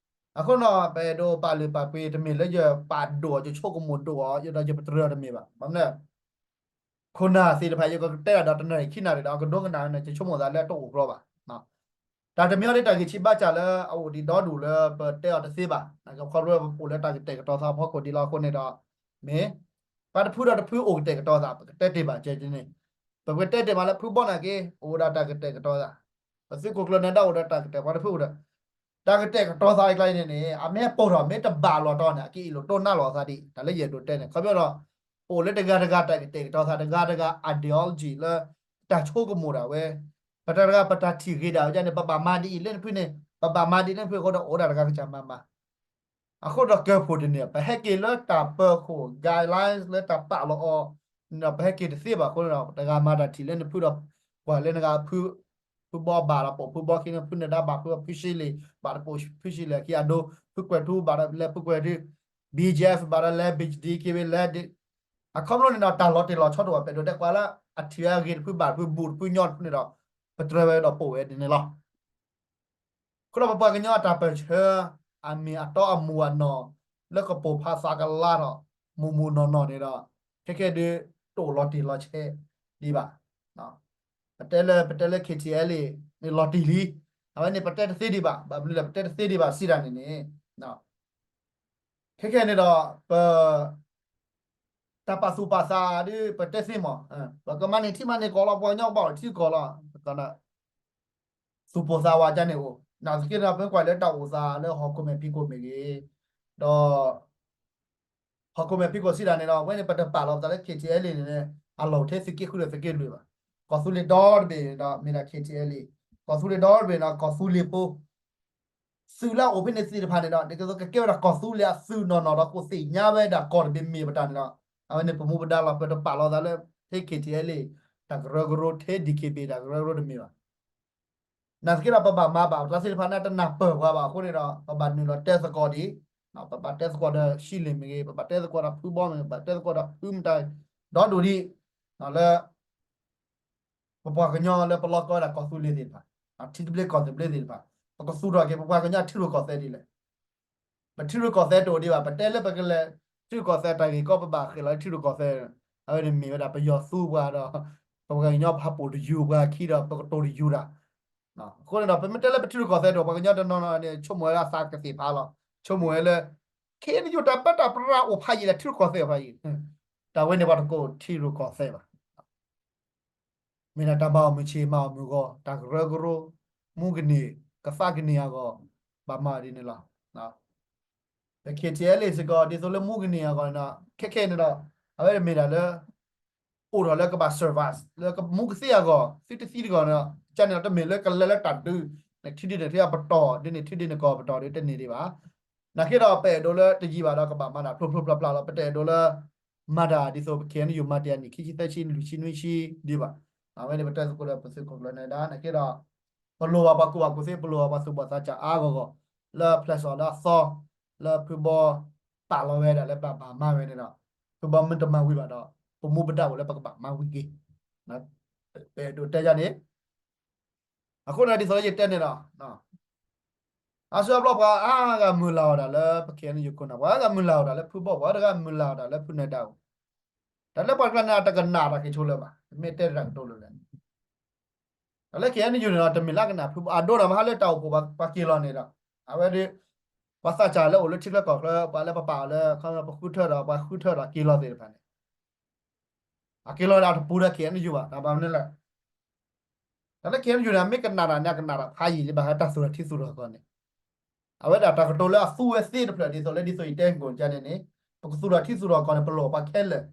အဃိဒီး ပအဲၣ်ဒိးပာ်လုၢ်ပာ်ပှ့ၤ တမ့ၢ်လၢယပာ်ဒိၣ်အီၤ ယဆိကမိၣ်ဒိၣ်အီၤ ယဒီးယပတြၢၤတမ့ၢ်ဘၣ်. ဘၣ်မနုၤလဲၣ် ခိၣ်နၢ်သ့ၣ်တဖၣ် ယကတဲဒၣ်ဒီးတနၣ်ရံၣ်ခံနၣ်ရံၣ်ဒီး အကဒိကနၣ်န့ၣ် ယဆိကမိၣ်သးလၢတအိၣ်ဘျီဘၣ်. တၢ်တမံၤအံၤဒ်တၢ်ဂ့ၢ်ဆံးဘၣ်ဆၣ်လၢအအိၣ်ဒံးဒီဒူၣ်လၢပတဲအီၤတသ့ဘၣ်. ခီဖျိပအိၣ်လၢတၢ်ကတဲာ်ကတီၤသးဖီခိၣ်ဒံးလီၤအဃိန့ၣ်ဒီး မ့ၢ် ပှၤတဖုဒီးတဖုအိၣ်ကတဲာ်ကတီၤသး ပကတဲတ့ၢ်ဘၣ်ကဲန့ၣ်, ပကတဲတ့ၢ်မးလၢဖုဘီနာ်က့ အိၣ်ဝဲဒၣ်တၢ်ကတဲာ်ကတီၤသး, ပသုးခိၣ်ကျၢၢ်နၢၤဒါအိၣ်ဒီးတၢ်ကတဲာ် ပှၤတဖုအိၣ်ဒီး တၢ်ကတဲာ်ကတီၤသးအကျါအံၤန့ၣ်န့ၣ် အမ့ၢ်ပိာ်ထီၣ်မ့ၢ်တဘၣ်လီၤတီၤန့ၣ် အကအံးလိာ်တိၢ်နါလိာ်အသးဒံး တၢ်လၢယအဲၣ်ဒိးတဲန့ၣ် ခီဖျိဒီး ပအိၣ်လၢတဂၤတဂၤတၢ်ကတဲာ်ကတီၤသး တဂၤတဂၤ ideology လၢ တၢ်ဆိကမိၣ်ဒၣ်ဝဲ, ပတဂၤတဂၤ ပတၢ်ထံၣ်ဂ့ၤဒၣ်ဝဲန့ၣ် ပဘၣ်မၤဒ်အံၤလၢနဖုန့ၣ် ပဘၣ်မၤဒ်လၢနဖုအဃိဒီး အိၣ်ဒၣ်တဂၤကစၢ်မၤမၤ အဃိဒီးကၢၢ်ဖှိၣ်တန့ၢ် ပဟဲက့ၤလၢတၢ်ပၢၤခိၣ် guidelines လၢတၢ်ပာ်လီၤအီၤန့ၣ်ဒီး ပဟဲက့ၤတသ့ဘၣ်အဃိန့ၣ်ဒီး တဂၤမၤတၢ်ထံၣ်လၢနဖုဒီး ကွၢ်လၢနဂၤ ဖုဘီဘၣ်ဒီးပိာ်ဖုဘီခံန့ၣ် ဖုနၢၤဒါဘၣ်ဖုဖုရှ့လ့ၣ် ဘၣ်တပိာ်ဖုရှ့လ့ၣ်အခံအဒိ ဖုကွဲၤထူဘၣ်ဒီးလဲၤဖုကွဲၤထူ BGF ဘၣ်ဒီးလဲၤ BGD က့ၤဝဲလဲၤ အခီဖျိန့ၣ်ဒီး တၢ်လီၤတံၢ်လီၤဆီတအိၣ်ဘၣ် ပအဲၣ်ဒိးတဲကွၢ်လၢ အထံၣ်အဂ့ၤတဖုဘၣ်တဖုဘူးတဖုညီတဖုန့ၣ်ဒီး ပတြၢၤဝဲဒီးပိာ်ဝဲဒ်န့ၣ်လီၤ. အဃိဒီးပပှၤကညီအတၢ်ပၢၢ်ဆၢ အမ့ၢ်အတီအမူးအနီၢ် လၢကပိာ်ဖးသးကလါထီၣ် မူးမူးနီၢ်နီၢ်န့ၣ်ဒီး ခဲခဲဒုး တအိၣ်လီၤတံၢ်လီၤဆဲးဒံးဘၣ်. ပတဲလၢ ပတဲလၢ KTLA န့ၣ်လီၤတံၢ်လံ, အဝဲန့ၣ် ပတဲတသ့ဒံးဘၣ်, ဘၣ်မနုၤလဲၣ် ပတဲတသ့ဒံးဘၣ်စံးတၢ်န့ၣ်န့ၣ် ခဲခဲန့ၣ်ဒီး ပ တၢ်ပာ်သူၣ်ပာ်သးဒ်ပတဲသ့မး, ပကမၤန့ၢ်ထံမၤန့ၢ်ကီၢ်လီၤ ပှၤကညီကဘၣ်အိၣ်ထံကီၢ်လီၤ, သူၣ်ပိၢ်သးဝးကန့ၣ်အိၣ်, နာ်သက့ဒီး ပမ့ၢ်ကွၢ်လၢတၢ်အိၣ်သးလၢဟီၣ်ခိၣ်မဲာ်ဖံးခိၣ်မ့ၢ်ဂ့ၤ, ဒီး ဟီၣ်ခိၣ်မဲာ်ဖံးခိၣ်စံးတၢ်န့ၣ်ဒီး အဝဲန့ၣ် ပတပာ်လီၤပသးလၢ KTLA န့ၣ်န့ၣ် အလီၢ်အိၣ်ထဲသုးက့ဃုဒီးသုးက့လွံၢ်ဘၣ်. ကီၢ်သူလ့ၤဒီတဘ့ၣ်ဒီးမ့ၢ်ဒၣ် KTLA, ကီၢ်သူလ့ၤဒီတဘ့ၣ်ဒီး ကီၢ်သူလ့ၤဖိ သုးလၢအအိၣ်ဖဲန့ၣ်သ့ၣ်တဖၣ်န့ၣ်ဒီး ဒ်သိးကကဲဝဲဒၣ်ကီၢ်သူလ့ၤအသုးနီၢ်နီၢ်ဒီး ကအိၣ်သ့ၣ်ညါဝဲဒၣ်ကီၢ်တဘ့ၣ်မ့ၢ်ပတၢ်န့ၣ်ဒီး အဝဲန့ၣ် ပမူပဒါလီၤ ပတပာ်လီၤသးလၢ ထဲ KTLA တၢ်ကရၢကရိ ထဲ DKBA တၢ်ကရၢကရိတမ့ၢ်ဘၣ်. နာ်သက့ဒီး ပဘၣ်မၤဘၣ် ပကျါသ့ၣ်တဖၣ်န့ၣ် တနၢ်ပၢၢ်ပှၤဘၣ်အဃိန့ၣ်ဒီး ပဘၣ်နုာ်လီၤတဲသကိးဒံး, ပဘၣ်တဲသကိးဒီးရှံလ့ၣ်မ့ၢ်ဂ့ၤ, ပဘၣ်တဲသကိးဒီးဖုဘီမ့ၢ်ဂ့ၤ, ပဘၣ်တဲသကိးဒီးဖုမတၤ ဒီဒူၣ်ဒံး လၢ ပပှၤကညီလၢပလီၢ်ကီဝဲဒၣ်ကီၢ်သူလ့ၤသ့ၣ်တဖၣ်, ထံသဘျ့ကီၢ်သဘျ့သ့ၣ်တဖၣ်, ပကသူၣ်ထီၣ်က့ၤ ပပှၤကညီထံရူၢ်ကီၢ်သဲးဒ်လဲၣ်. ပထံရူၢ်ကီၢ်သဲးတအိၣ်ဒံးဘၣ်, ပတဲလၢပကလဲၤထံရူၢ်ကီၢ်သဲးတၢ်ဂ့ၢ်ကီ ပဘၣ်ဃ့ၢ်လီၤလၢထံရူၢ်ကီၢ်သဲး, အဝဲန့ၣ်မ့ၢ်ဝဲဒၣ်ပယီၤသူပှၤဒီး ပပှၤကညီဖးပိာ်တယူၤပှၤခံဒီး ပကတိၤတယူၤတၢ် အဃိန့ၣ်ဒီး ပမ့ၢ်တဲလၢပထံရူၢ်ကီၢ်သဲးတအိၣ် ပှၤကညီတနီၤနီၤန့ၣ် ဆိကမိၣ်ဝဲဒၣ်သးကသ့ၣ်ဖးလီၤ, ဆိကမိၣ်ဝဲလၢ ခ့နယူၢ် တၢ်ပၢတၢ်ပြးအိၣ်ဖးယံာ်လၢထံရူၢ်ကီၢ်သဲးအိၣ်ဖးယံာ်, တၢ်ဝဲန့ၣ်ပှၤတကိးထံရူၢ်ကီၢ်သဲးဘၣ်. မ့ၢ်ဒၣ်တၢ်မၤအီၣ်မုၢ်ဆ့ၣ်မၤအီၣ်မုၢ်ဂီၤ တၢ်ကရၢကရိ မူကန့ၢ် ကသးကန့ၢ်အဂီၢ် ဘၣ်မၤဒ်န့ၣ်လီၤ. ပ KTLA စ့ၢ်ကီး ဒ်သိးလၢမူကန့ၢ်အဂီၢ်န့ၣ်ဒီး ခဲခဲန့ၣ်ဒီး အဝဲမ့ၢ်ဒၣ်လၢ အိၣ်ထီၣ်လၢကဘၣ် survive လၢမူကသ့အဂီၢ် သုတသံတဂီၢ်န့ၣ်ဒီး ကန့ၣ်ဒီးတမ့ၢ်လၢကလဲၤလၢတၢ်ဒုး နထံဒုးန့ၣ်ထံအပတီၢ် ဒုးန့ၣ်ထံဒုးန့ၣ်ကီၢ်ပတီၢ်ဒုးတန့ၢ်ဒံးဘၣ်. နာ်က့ဒီး ပအဲၣ်ဒိးလၢတယံာ်ဘၣ်ဒီးကဘၣ်မၤတၢ်ဖျိဖျိဖျါဖျါလီၤ, ပတအဲၣ်ဒိးလၢ မၤတၢ်ဒ်သိးပ KNU မၤတ့ၢ်အနံၣ်ခံဆံသၢဆံလွံၢ်ဆံနွံဆံဒံးဘၣ်. အဝဲန့ၣ်ပတဲသကိးဒီးပသုးခိၣ်ကျၢၢ်နၢၤဒါ နာ်က့ဒီး ပလိၣ်ဘၣ်ပှၤကူၣ်ဘၣ်ကူၣ်သ့ ပလိၣ်ဘၣ်ပှၤသူၣ်ဘီၣ်သးစၢ်အါဂီၢ်ဂီၢ် လၢဖျဲးစီၣ်လၢအသီ လၢဖုဘီပာ်လီၤဝဲဒၣ်လၢဘၣ်ဘၣ်မၤဝဲန့ၣ်ဒီး ဖုဘီမ့ၢ်တမၤဝံၤဘၣ်ဒီး ပမူပဒါအိၣ်လၢပကဘၣ်မၤဝံၤက့ၤ ပအဲၣ်ဒိးတဲယၤန့ၣ် အဃိန့ၣ်ဒ်သိးလၢယတဲန့ၣ်ဒီး အါစုအါဘျီပှၤအါဂၤမုၢ်လၢ်အီၤဒၣ်လၢပ ခ့ၣ်အဲၣ်ယူၣ်ခိၣ်နၢ်, ပှၤအါဂၤမုၢ်လၢ်အီၤဒၣ်လၢဖုဘီၣ်, ပှၤအါဂၤမုၢ်လၢ်အီၤဒၣ်လၢဖုနၢၤဒါအအိၣ်, တၢ်လၢပှၤတကျါန့ၣ် အတကနၣ်တၢ်က့ၤဆိလၢၤဘၣ်, မ့ၢ်တဲတၢ်ကတိၤလၢၤလဲၣ်. တၢ်လၢ ခ့ၣ်အဲၣ်ယူၣ်န့ၣ်ဒီး တမ့ၢ်လၢအကနၣ်ဖုဘီၣ်, အဒိဒီးမဟါလၢတၢ်အိၣ်ဖှိၣ်ပှၤက့ၤလီၤန့ၣ်ဒီး အဝဲဒီး ပှၤသးစၢ်လၢအိၣ်လၢထံချၢကီၢ်ချၢ ပှၤလၢပပာ်အီၤလၢ ပဃုထၢဒီး ပှၤဃုထၢဒီးက့ၤလီၤသ့ၣ်တဖၣ်န့ၣ် အက့ၤလီၤန့ၣ် အတပူၤဒီး ခ့ၣ်အဲၣ်ယူၣ်ဘၣ်, တၢ်ဘၣ်မနုၤလဲၣ်. တၢ်လၢ ခ့ၣ်အဲၣ်ယူၣ်န့ၣ် မ့ၢ်ကနၣ်တၢ်န့ၣ် အကနၣ်တၢ်ဖးယံာ်လံ ဘၣ်ဃးတၢ်သူၣ်ထီၣ်ထံသူၣ်ထီၣ်ကီၢ်န့ၣ်, အဝဲဒၣ်တၢ်ကတိၤလၢအသူဝဲသ့တဖျၢၣ် ဒ်သိးလၢ ဒ်သိးယတဲကိၣ်ကါန့ၣ်န့ၣ် ပကသူၣ်ထီၣ်ထံသူၣ်ထီၣ်ကီၢ်န့ၣ် ပလိၣ်ပှၤခဲလၢာ်,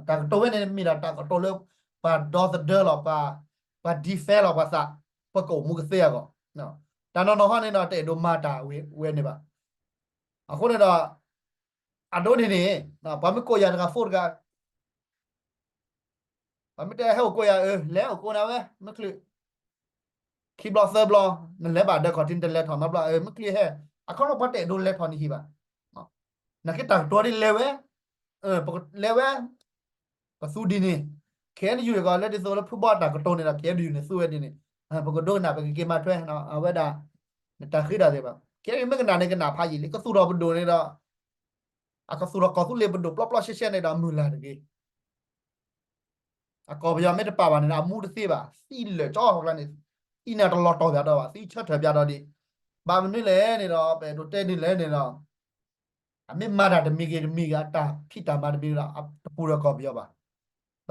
တၢ်ကတိၤဝဲန့ၣ် မ့ၢ်ဒၣ်တၢ်ကတိၤလၢ ပှၤဒီသဒၢလီၤ ပှၤ defend လီၤပှၤသး, ပကအိၣ်မူကသ့အဂီၢ်, တၢ်နီၢ်နီၢ်ဟီန့ၣ်ဒီး တအဲၣ်ဒိးမၤတၢ်ဝဲန့ၣ်ဘၣ်. အဃိန့ၣ်ဒီး အဒိန့ၣ်န့ၣ် ပှၤမ့ၢ်ကိးယၤတဂၤ phone တဂၤ ပှၤမ့ၢ်တဲဟဲအိၣ်ကိးယၤ အၢ လဲၤအိၣ်ကိးနၤဝဲ မ့ၢ်ချုး ခံဘျီသၢဘျီ နလဲၤဘၣ်ဒၢခီၣ်ထံး နတလဲၤထီၣ်နီတဘျီ အၢ မ့ၢ်ချုးဟဲ, အခီပညီပှၤတအဲၣ်ဒိးလဲၤထီၣ်နဟံၣ်ဘၣ်. နာ်က့တၢ်ကတိၤဒ်လဲၤဝဲ, လဲၤဝဲ ပသူဒ်န့ၣ်, ခ့ၣ်အဲၣ်ယူၣ်အဂီၢ် လၢဒ်သိးလၢဖုဘီၣ်တၢ်ကတိၤန့ၣ်ဒီး ခ့ၣ်အဲၣ်ယူၣ်န့ၣ်သူဝဲဒ်န့ၣ်, ပကဒိကနၣ် ပကက့ၤမၤထွဲ အဝဲဒၣ် နတၢ်ဃ့တၢ်သ့ဘၣ်. ခ့ၣ်အဲၣ်ယူၣ်မ့ၢ်ကနၣ်န့ၣ် ကနၣ်ဖးယံာ်လံ ကသူၣ်ထီၣ်ပဒိၣ်န့ၣ်ဒီး အကသူၣ်ထီၣ်ကီၢ်သူလ့ၤပဒိၣ်ပျီပျီရှဲရှဲန့ၣ်ဒီး မုၢ်လၢ်တဂ့ၤ အကီၢ်ပယီၤမ့ၢ်တပာ်ဘၣ်န့ၣ်ဒီး အမူတသ့ဘၣ်, သံလၢာ်ကၠီဟီကျါန့ၣ်, သံန့ၣ်တလီၤတီၢ်ပၠးဒီးဘၣ်, သံဆၢထၢၣ်ပၠးဒီးဒံး, ဘၣ်မနုၤလဲၣ်န့ၣ်ဒီး ပအဲၣ်ဒိးတဲဒ်လဲၣ်န့ၣ်ဒီး အမ့ၢ်မၤတၢ်တမံၤဂ့ၤတမံၤဂ့ၤ အတၢ်ဖံးတၢ်မၤတမံၤဒီး တပူၤဒီးကီၢ်ပယီၤဘၣ်, ဒီ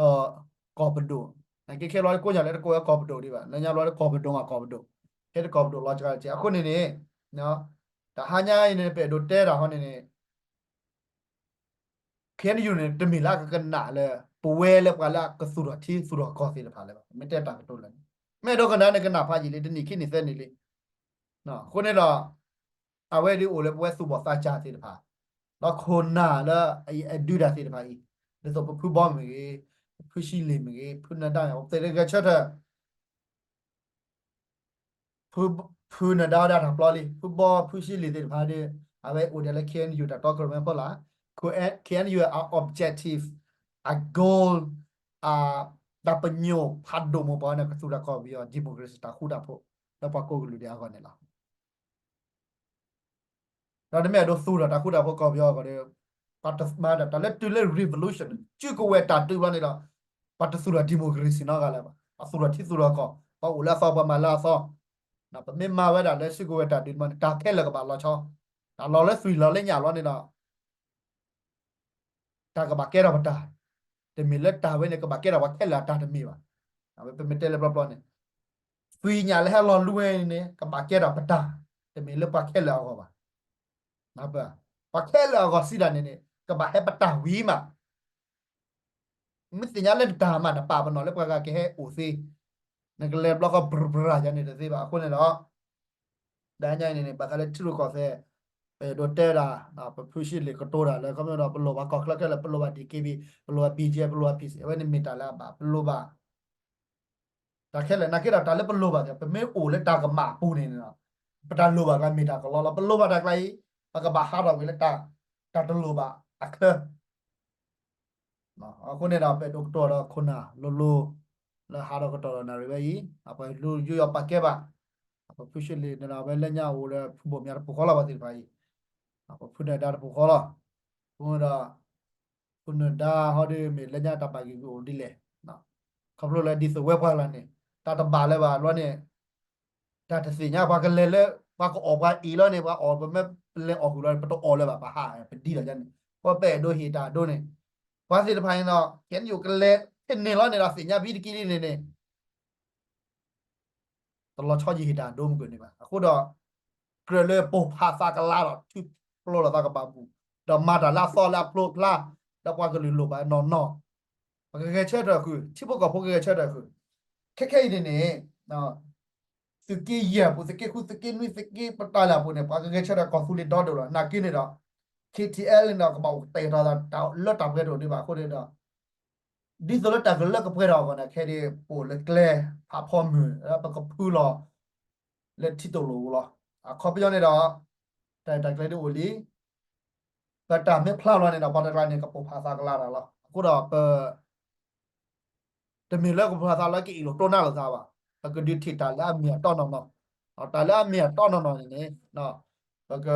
းကီၢ်ပဒိၣ်, နာ်က့ခဲဘျီကိးညါလၢတကိးဝဲကီၢ်ပဒိၣ်ဒံးဘၣ်, လၢညါဘျီလၢကီၢ်ပဒိၣ်မးကီၢ်ပဒိၣ်, ဟဲတကီၢ်ပဒိၣ်လီၤစှၤက့ အဃိန့ၣ်န့ၣ်, တဟါညါအံၤန့ၣ် ပအဲၣ်ဒိးတဲတၢ်ဟီန့ၣ်န့ၣ် ခ့ၣ်အဲၣ်ယူၣ်န့ၣ် တမ့ၢ်လၢအကကနၣ်လၢ ပဝဲလၢပှၤလၢအကသူၣ်ထီၣ်ထံသူၣ်ထီၣ်ကီၢ်သ့ၣ်တဖၣ်လၢၤဘၣ်, မ့ၢ်တဲတၢ်ကတိၤလၢာ်န့ၣ်, မ့ၢ်အဲၣ်ဒိးကနၣ်န့ၣ် ကနၣ်ဖးယံာ်လံ တနံၣ်ခံနံၣ်သၢနံၣ်လံ, အဃိန့ၣ်ဒီး အဝဲဒၣ်အိၣ်လၢပဝဲသူၣ်ဘီၣ်သးစၢ်သ့ၣ်တဖၣ်, ဒီးခိၣ်နၢ်လၢအဒုးတၢ်သ့ၣ်တဖၣ်အံၤ, ဒ်သိးပဖုဘီမ့ၢ်ဂ့ၤ, ပဖုၣ်ၡံလ့ၣ်မ့ၢ်ဂ့ၤ, ဖုၣ်နၢၤဒါမ့ၢ်ဂ့ၤ, ပသ့ၣ်တဂဲၤဆၢထၢၣ် ဖုၣ်နၢၤဒါဝဲဒၣ်တၢ်ပျီလံ, ဖုၣ်ဘီဖုၣ်ၡံလ့ၣ်သ့ၣ်တဖၣ်ဒီး အဝဲအိၣ်ဒံးလၢ ခ့ၣ်အဲၣ်ယူၣ် တၢ်တီခိၣ်ရိၣ်မဲဖီလာ်, ခ့ၣ်အဲၣ်ယူၣ် အ objective, အ goal, အတၢ်ပညိၣ်ဖးဒိၣ်မိၢ်ပှၢ်န့ၣ် ကသူၣ်ထီၣ်ကီၢ်ပယီၤ democracy တၢ်ဃူတၢ်ဖိး လၢပှၤကိးကလုာ်ဒဲးအဂီၢ်န့ၣ်လီၤ. ဒီးနမ့ၢ်အဲၣ်ဒိးသူၣ်ထီၣ်တၢ်ဃူတၢ်ဖိးကီၢ်ပယီၤအဂီၢ်ဒီး ပှၤတမၤဒၣ်တၢ်လၢတုၤလၢ revolution စုကဝဲၤတၢ်တုၤဘျီန့ၣ်ဒီး ပှၤတသူၣ်ထီၣ် democracy နီတဂၤလၢၤဘၣ်, အသူၣ်ထီၣ်ထံသူၣ်ထီၣ်ကီၢ်, ပှၤအိၣ်လၢအသီ ပှၤမၤလၢအသီ, ပမ့ၢ်မၤဝဲဒၣ်လၢစုကဝဲၤတၢ်တုၤမးန့ၣ် တၢ်ခဲလၢာ်ကဘၣ်လီၤဆီ, တၢ်လီၤလၢသွံၣ်လီၤလၢညၣ်ဘျီန့ၣ်ဒီး တၢ်ကဘၣ်ကဲထီၣ်ပတၢ်, တမ့ၢ်လၢတၢ်ဝဲန့ၣ် ကဘၣ်ကဲထီၣ်ပှၤခဲလၢာ်အတၢ်တမ့ၢ်ဘၣ်. အဝဲပမ့ၢ်တဲလၢပျီပျီန့ၣ် သွံၣ်ညၣ်လၢဟဲလီၤလူၤဝဲန့ၣ် ကဘၣ်ကဲထီၣ်ပတၢ်, တမ့ၢ်လၢပှၤခဲလၢာ်အဂီၢ်ဘၣ်. ပှၤခဲလၢာ်အဂီၢ်စံးဒၣ်န့ၣ်န့ၣ် ကဘၣ်ဟဲပတၢ်ဝံၤမး မ့ၢ်သ့ၣ်ညါလၢနတၢ်မၤနပာ်ပနီၣ်လၢပှၤဂၤကဟဲအိၣ်သ့, နကလဲၤဘျီဃီ ပြၢပြၢယၤန့ၣ်တသ့ဘၣ်. အဃိန့ၣ်ဒီး တဟါညါအံၤန့ၣ်န့ၣ် ဘၣ်ဃးလၢထံရူၢ်ကီၢ်သဲး ပအဲၣ်ဒိးတဲဒၣ် ပဖုၣ်ၡံလ့ၣ်ကတိၤတၢ်လၢ ခီဖျိဒီး ပလိၣ်ဘၣ်ကီၢ်ချၢခဲလၢာ်, ပလိၣ်ဘၣ် DKBA, ပလိၣ်ဘၣ် BGF, ပလိၣ်ဘၣ် PC, အဝဲန့ၣ်မ့ၢ်တၢ်လၢအဘၣ်, ပလိၣ်ဘၣ် တၢ်ခဲလၢာ်, နာ်က့ဒီးတၢ်လၢပလိၣ်ဘၣ်သ့ၣ် ပမ့ၢ်အိၣ်လၢတၢ်ကမၣ်အပူၤန့ၣ်န့ၣ်ဒီး ပတၢ်လိၣ်ဘၣ်ကျါမ့ၢ်တၢ်ကလီလီၤ. ပလိၣ်ဘၣ်တၢ်ကျါအံၤ ပကဘၣ်ဟးထီၣ်ကွံာ်လၢ တၢ်တလိၣ်ဘၣ်အချၢ အဃိန့ၣ်ဒီး ပအဲၣ်ဒိးကတိၤဒီးခိၣ်နၢ်လိၤလိၤ လၢဟးထီၣ်ကတီၢ်ဒီးနၣ်ရံၣ်ဝဲအံၤ, ပယူးယီၣ်ပာ်ကဲဘၣ်, ပဖုၣ်ၡံလ့ၣ်န့ၣ်ဒီး အဝဲလၢညါအိၣ်ဒီးဖုဘိၣ်မၠးတပူၤဃီလီၤ ပှၤသ့ၣ်တဖၣ်အံၤ, ပဖုၣ်နၢၤဒါတပူၤဃီလီၤ. အဃိန့ၣ်ဒီး ဖုၣ်နၢၤဒါဟီဒီး မ့ၢ်လၢညါတၢ်ဘၣ်ဂံၢ်ဂုာ်အိၣ်ဒ်လဲၣ်, ခီဖျိလၢဒ်သိးဝဲပှၤလၢ်န့ၣ် တၢ်တဘၣ်လၢၤဘၣ်လီၤန့ၣ်, တၢ်တသ့ၣ်ညါ ပှၤကလဲၤလၢ ပှၤကအီၣ်ပှၤအံၤလီၤန့ၣ် ပှၤအီၣ် ပမ့ၢ်ပလဲၤအီၣ်ဃုာ်လီၤန့ၣ် ပတအီၣ်လၢၤဘၣ် ပဟး ပဒံလီၤန့ၣ်, ပှၤပအဲၣ်ဒိးဟ့ၣ်တၢ်ဒိန့ၣ်, ပှၤသ့ၣ်တဖၣ်န့ၣ်ဒီး ခဲအံၤကလဲၤဖဲန့ၣ်လီၤန့ၣ်ဒီး သ့ၣ်ညါဖဲတက့ၢ်လံန့ၣ်န့ၣ် တလီၤဆီယဟ့ၣ်တၢ်ဒိမုၢ်ကန့ၣ်ဘၣ်. အဃိဒီး ကြၢးလၢပိၢ်ဖးသးကလၤဒီး ထုးဖျိလီၤသးကဘၣ်ဘူၣ်, ဒီးမၤတၢ်လၢအသီလၢအဖျိဖျါ, ဒီးပှၤကလုာ်လိၣ်ဘၣ်နီၢ်နီၢ်, ပကဂဲၤဆၢထၢၣ်ဃုာ်, ထံဖိကီၢ်ဖိကဂဲၤဆၢထၢၣ်ဃုာ်. ခဲခဲအံၤန့ၣ်န့ၣ် သုးက့ယဲၢ်အပူၤ, သုးက့ဃု, သုးက့နွံ, သုးက့ပတၢ်လၢအပူၤန့ၣ် ပှၤကဂဲၤဆၢထၢၣ်ကီၢ်သူလ့ၤဒီဒိၣ်လီၤ. နာ်က့န့ၣ်ဒီး KTLA န့ၣ်ဒီး ကဘၣ်အိၣ်တဲာ်ထီၣ်သးလၢတၢ်ကလၢကပှဲၤတအိၣ်ဒံးဘၣ်အဃိန့ၣ်ဒီး ဒ်သိးလၢတၢ်ကလၢကပှဲၤထီၣ်အဂီၢ်န့ၣ် ခဲအံၤ ပအိၣ်လၢကျဲဖးဖီမုၢ် ပကဖုလီၤလၢထံတိၢ်လိာ်ပူၤလီၤ. အခီပညီန့ၣ်ဒီး တၢ်ရဲၣ်တၢ်ကျဲၤဒ်အိၣ်လံ. ပတၢ်မ့ၢ်ဖျါလီၤန့ၣ်ဒီး ပှၤတကျါန့ၣ် ကပိၢ်ဖးသးကလၤတၢ်လီၤ. အဃိဒီးပ တမ့ၢ်လၢကပိၢ်ဖးသးလၢကအ့ၣ်လိာ်တိၢ်နါလိာ်သးဘၣ်. ပကဒုးထံၣ်တၢ်လၢအမ့ၢ်အတီနီၢ်နီၢ်, တၢ်လၢအမ့ၢ်အတီနီၢ်နီၢ်န့ၣ်န့ၣ် ပက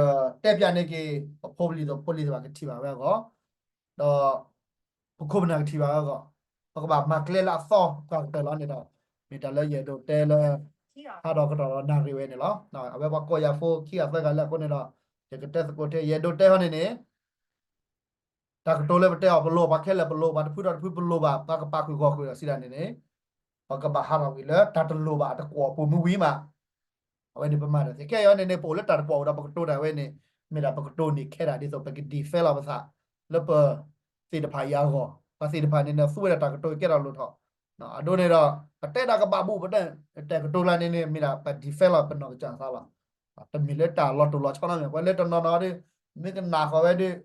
တဲပၠးန့ၢ်က့ၤ ပဖိပလံၤသ့ၣ် ဖိလံၤသ့ၣ်တဖၣ်ကထံၣ်ဘၣ်ဝဲအဂီၢ်, ဒီး ပခိၣ်ပနၢ်ကထံၣ်ဘၣ်ဝဲအဂီၢ်, ပကဘၣ်မၤကျဲလၢအသီပှၤကတၢၢ်လီၤန့ၣ်ဒီး, မ့ၢ်တၢ်လၢယအဲၣ်ဒိးတဲလၢ ဟးဒီးကတီၢ်ဒီးနၣ်ရံၣ်ဝဲန့ၣ်လီၤ. အဝဲပှၤကိးယၤဖိခံဂၤသၢဂၤလၢအဃိန့ၣ်ဒီး, ယကတဲသကိးထဲ ယအဲၣ်ဒိးတဲဟီန့ၣ်န့ၣ် တၢ်ကတိၤလၢပတဲအီၤ ပလိၣ်ပှၤခဲလၢာ် ပလိၣ်ပှၤတဖုဒီးတဖု ပလိၣ်ဘၣ်ပှၤကပာ်ဃုာ်ဂီၢ်ဃုာ်ဒီးစံးဒၣ်န့ၣ်န့ၣ်, ပကဘၣ်ဟးထီၣ်ကွံာ်လၢတၢ်တလိၣ်ဘၣ်အတကွီၣ်အပူၤမ့ၢ်ဝံၤမး, အဝဲန့ၣ်ပမၤတၢ်သ့ခဲအံၤန့ၣ်န့ၣ် ပအိၣ်လၢတၢ်တကွီၣ်အပူၤဒီးပကတိၤတၢ်ဝဲန့ၣ်, မ့ၢ်ဒၣ်ပကတိၤန့ၢ်ခဲဒၣ်ဒ်သိးပက defend လီၤပသး လၢပသ့ၣ်တဖၣ်အံၤအဂီၢ်, ပှၤသ့ၣ်တဖၣ်န့ၣ်န့ၣ် သူဝဲဒၣ်တၢ်ကတိၤကဲထီၣ်လိၣ်ထီၣ်, အဒိန့ၣ်ဒီး ပတဲတၢ်ကဘၣ်ဘူး ပတဲတၢ်ကတိၤလၢန့ၣ်န့ၣ် မ့ၢ်ဒၣ်ပ defend လီၤပနီၢ်ကစၢ်သးလီၤ. တမ့ၢ်လၢတၢ်လီၤတိၢ်လီၤဆီနီတမံၤ ပှၤလၢတနီၤနီၤဒီး မ့ၢ်ကနၣ်ဃီၤဝဲဒီး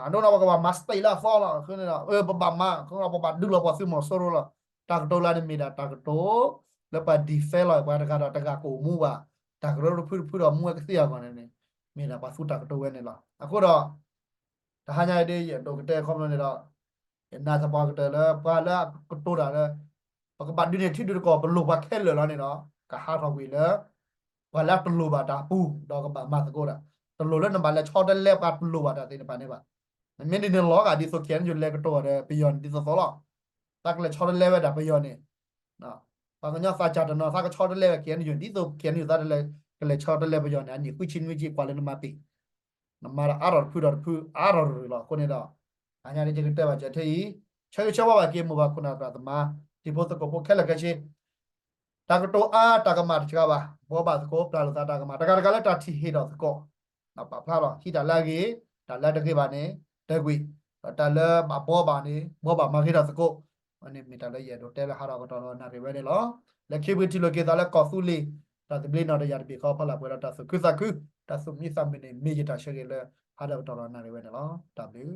အဒိန့ၣ်ပကဘၣ်မၤ state လၢအသီလီၤ. အဃိန့ၣ်ဒီး ပဘၣ်မၤ ပဘၣ်ဒုးလီၤပှၤသုးမီၤစိရိၤလီၤ. တၢ်ကတိၤလၢန့ၣ်မ့ၢ်ဒၣ်တၢ်ကတိၤ လၢပှၤ defend လီၤ ပှၤတဂၤဒီးတဂၤကအိၣ်မူဘၣ်, တၢ်ကရၢတဖုတဖုဒီးမူဝဲကသ့ၣ်အဂီၢ်န့ၣ်န့ၣ်, မ့ၢ်ဒၣ်ပှၤသူတၢ်ကတိၤဝဲန့ၣ်လီၤ. အဃိဒီး တဟါညါအံၤဒ်ယအဲၣ်ဒိးကတဲခီဖျိန့ၣ်ဒီး, ယနာ်သပှၢ်ကတၢၢ်လၢ ပှၤလၢအကတိၤတၢ်လၢ ပကဘၣ်ဒုးန့ၢ်ထံဒုးတကီၢ် ပလိၣ်ပှၤခဲလၢာ်လီၤန့ၣ်ဒီး ကဟးထီၣ်ကွံာ်လၢ ပှၤလၢအတလိၣ်ဘၣ်တၢ်ပူၤ ဒီးကဘၣ်မၤသကိးတၢ်, တလိၣ်လၢနဘၣ်လဲၤဆီတလဲပှၤတလိၣ်ဘၣ်တၢ်သ့ၣ်တဖၣ်န့ၣ်ဘၣ်. နမ့ၢ်ဒ်န့ၣ်လီၤဂာ်ဒ်သိး KNU လဲၤကတိၤဒီးပယီၤန့ၣ် ဒ်သိးသိးလီၤ. သးကလဲၤဆီတလဲဝဲဒၣ်ပယီၤန့ၣ် ပှၤကညီသးစၢ်တနီၤ သးကဆီတလဲဝဲ KNU ဒ်သိး KNU သးတလဲၤ ကလဲၤဆီတလဲပယီၤန့ၣ် အနံၣ်ဃုဆံနွံဆံ ကွၢ်လၢနမၤပ့ၢ် နမၤဒီးအါထီၣ်တဖုဒီးတဖု အါထီၣ်တရူၢ်လီၤ. အဃိန့ၣ်ဒီး အညါန့ၣ် ယကတဲဘၣ်စၢၤထဲအံၤ, ဆၢဂ့ၤဆၢဝါဘၣ်က့ၤ မိၢ်ပၢ်ခိၣ်နၢ်သရၣ်သမါ တံၤဖိသကိးဖိခဲလၢာ်ခဲဆ့, တၢ်ကတိၤအါ တၢ်ကမၣ်တစှၤဘၣ်, ဘှီဘၣ်သကိး ပျၢ်လိာ်သးတၢ်ကမၣ်, တဂၤတဂၤလၢတၢ်ထံၣ်ဟ့ၣ်ထီၣ်သကိး, ပာ်ဖျါလီၤ ဟံးတၢ်လၢအဂ့ၤ, တၢ်လၢတဂ့ၤဘၣ်န့ၣ် တဲကွံာ်, ဒီးတၢ်လၢဘၣ်ဘှီဘၣ်န့ၣ် ဘှီဘၣ်မၤဂ့ၤထီၣ်သကိး, အန့ၣ်မ့ၢ်တၢ်လၢယအဲၣ်ဒိးတဲလၢဟးထီၣ်ကတီၢ်ဒီးနၣ်ရံၣ်ဝဲန့ၣ်လီၤ. လၢခံပကထံၣ်လိာ်က့ၤသးလၢကီၢ်သူလ့ၤ တၢ်သဘျ့နီၣ်တယၢ်တဘ့ၣ်ဃီ ဖီလာ်ပှဲၤဒီးတၢ်သူၣ်ခုသးခု, တၢ်သူၣ်မံသးမုာ်န့ၣ် မ့ၢ်ယတၢ်ဆၢဂ့ၤလၢ ဟးထီၣ်ကတီၢ်ဒီးနၣ်ရံၣ်ဝဲန့ၣ်လီၤ. တၢ်ဘျုး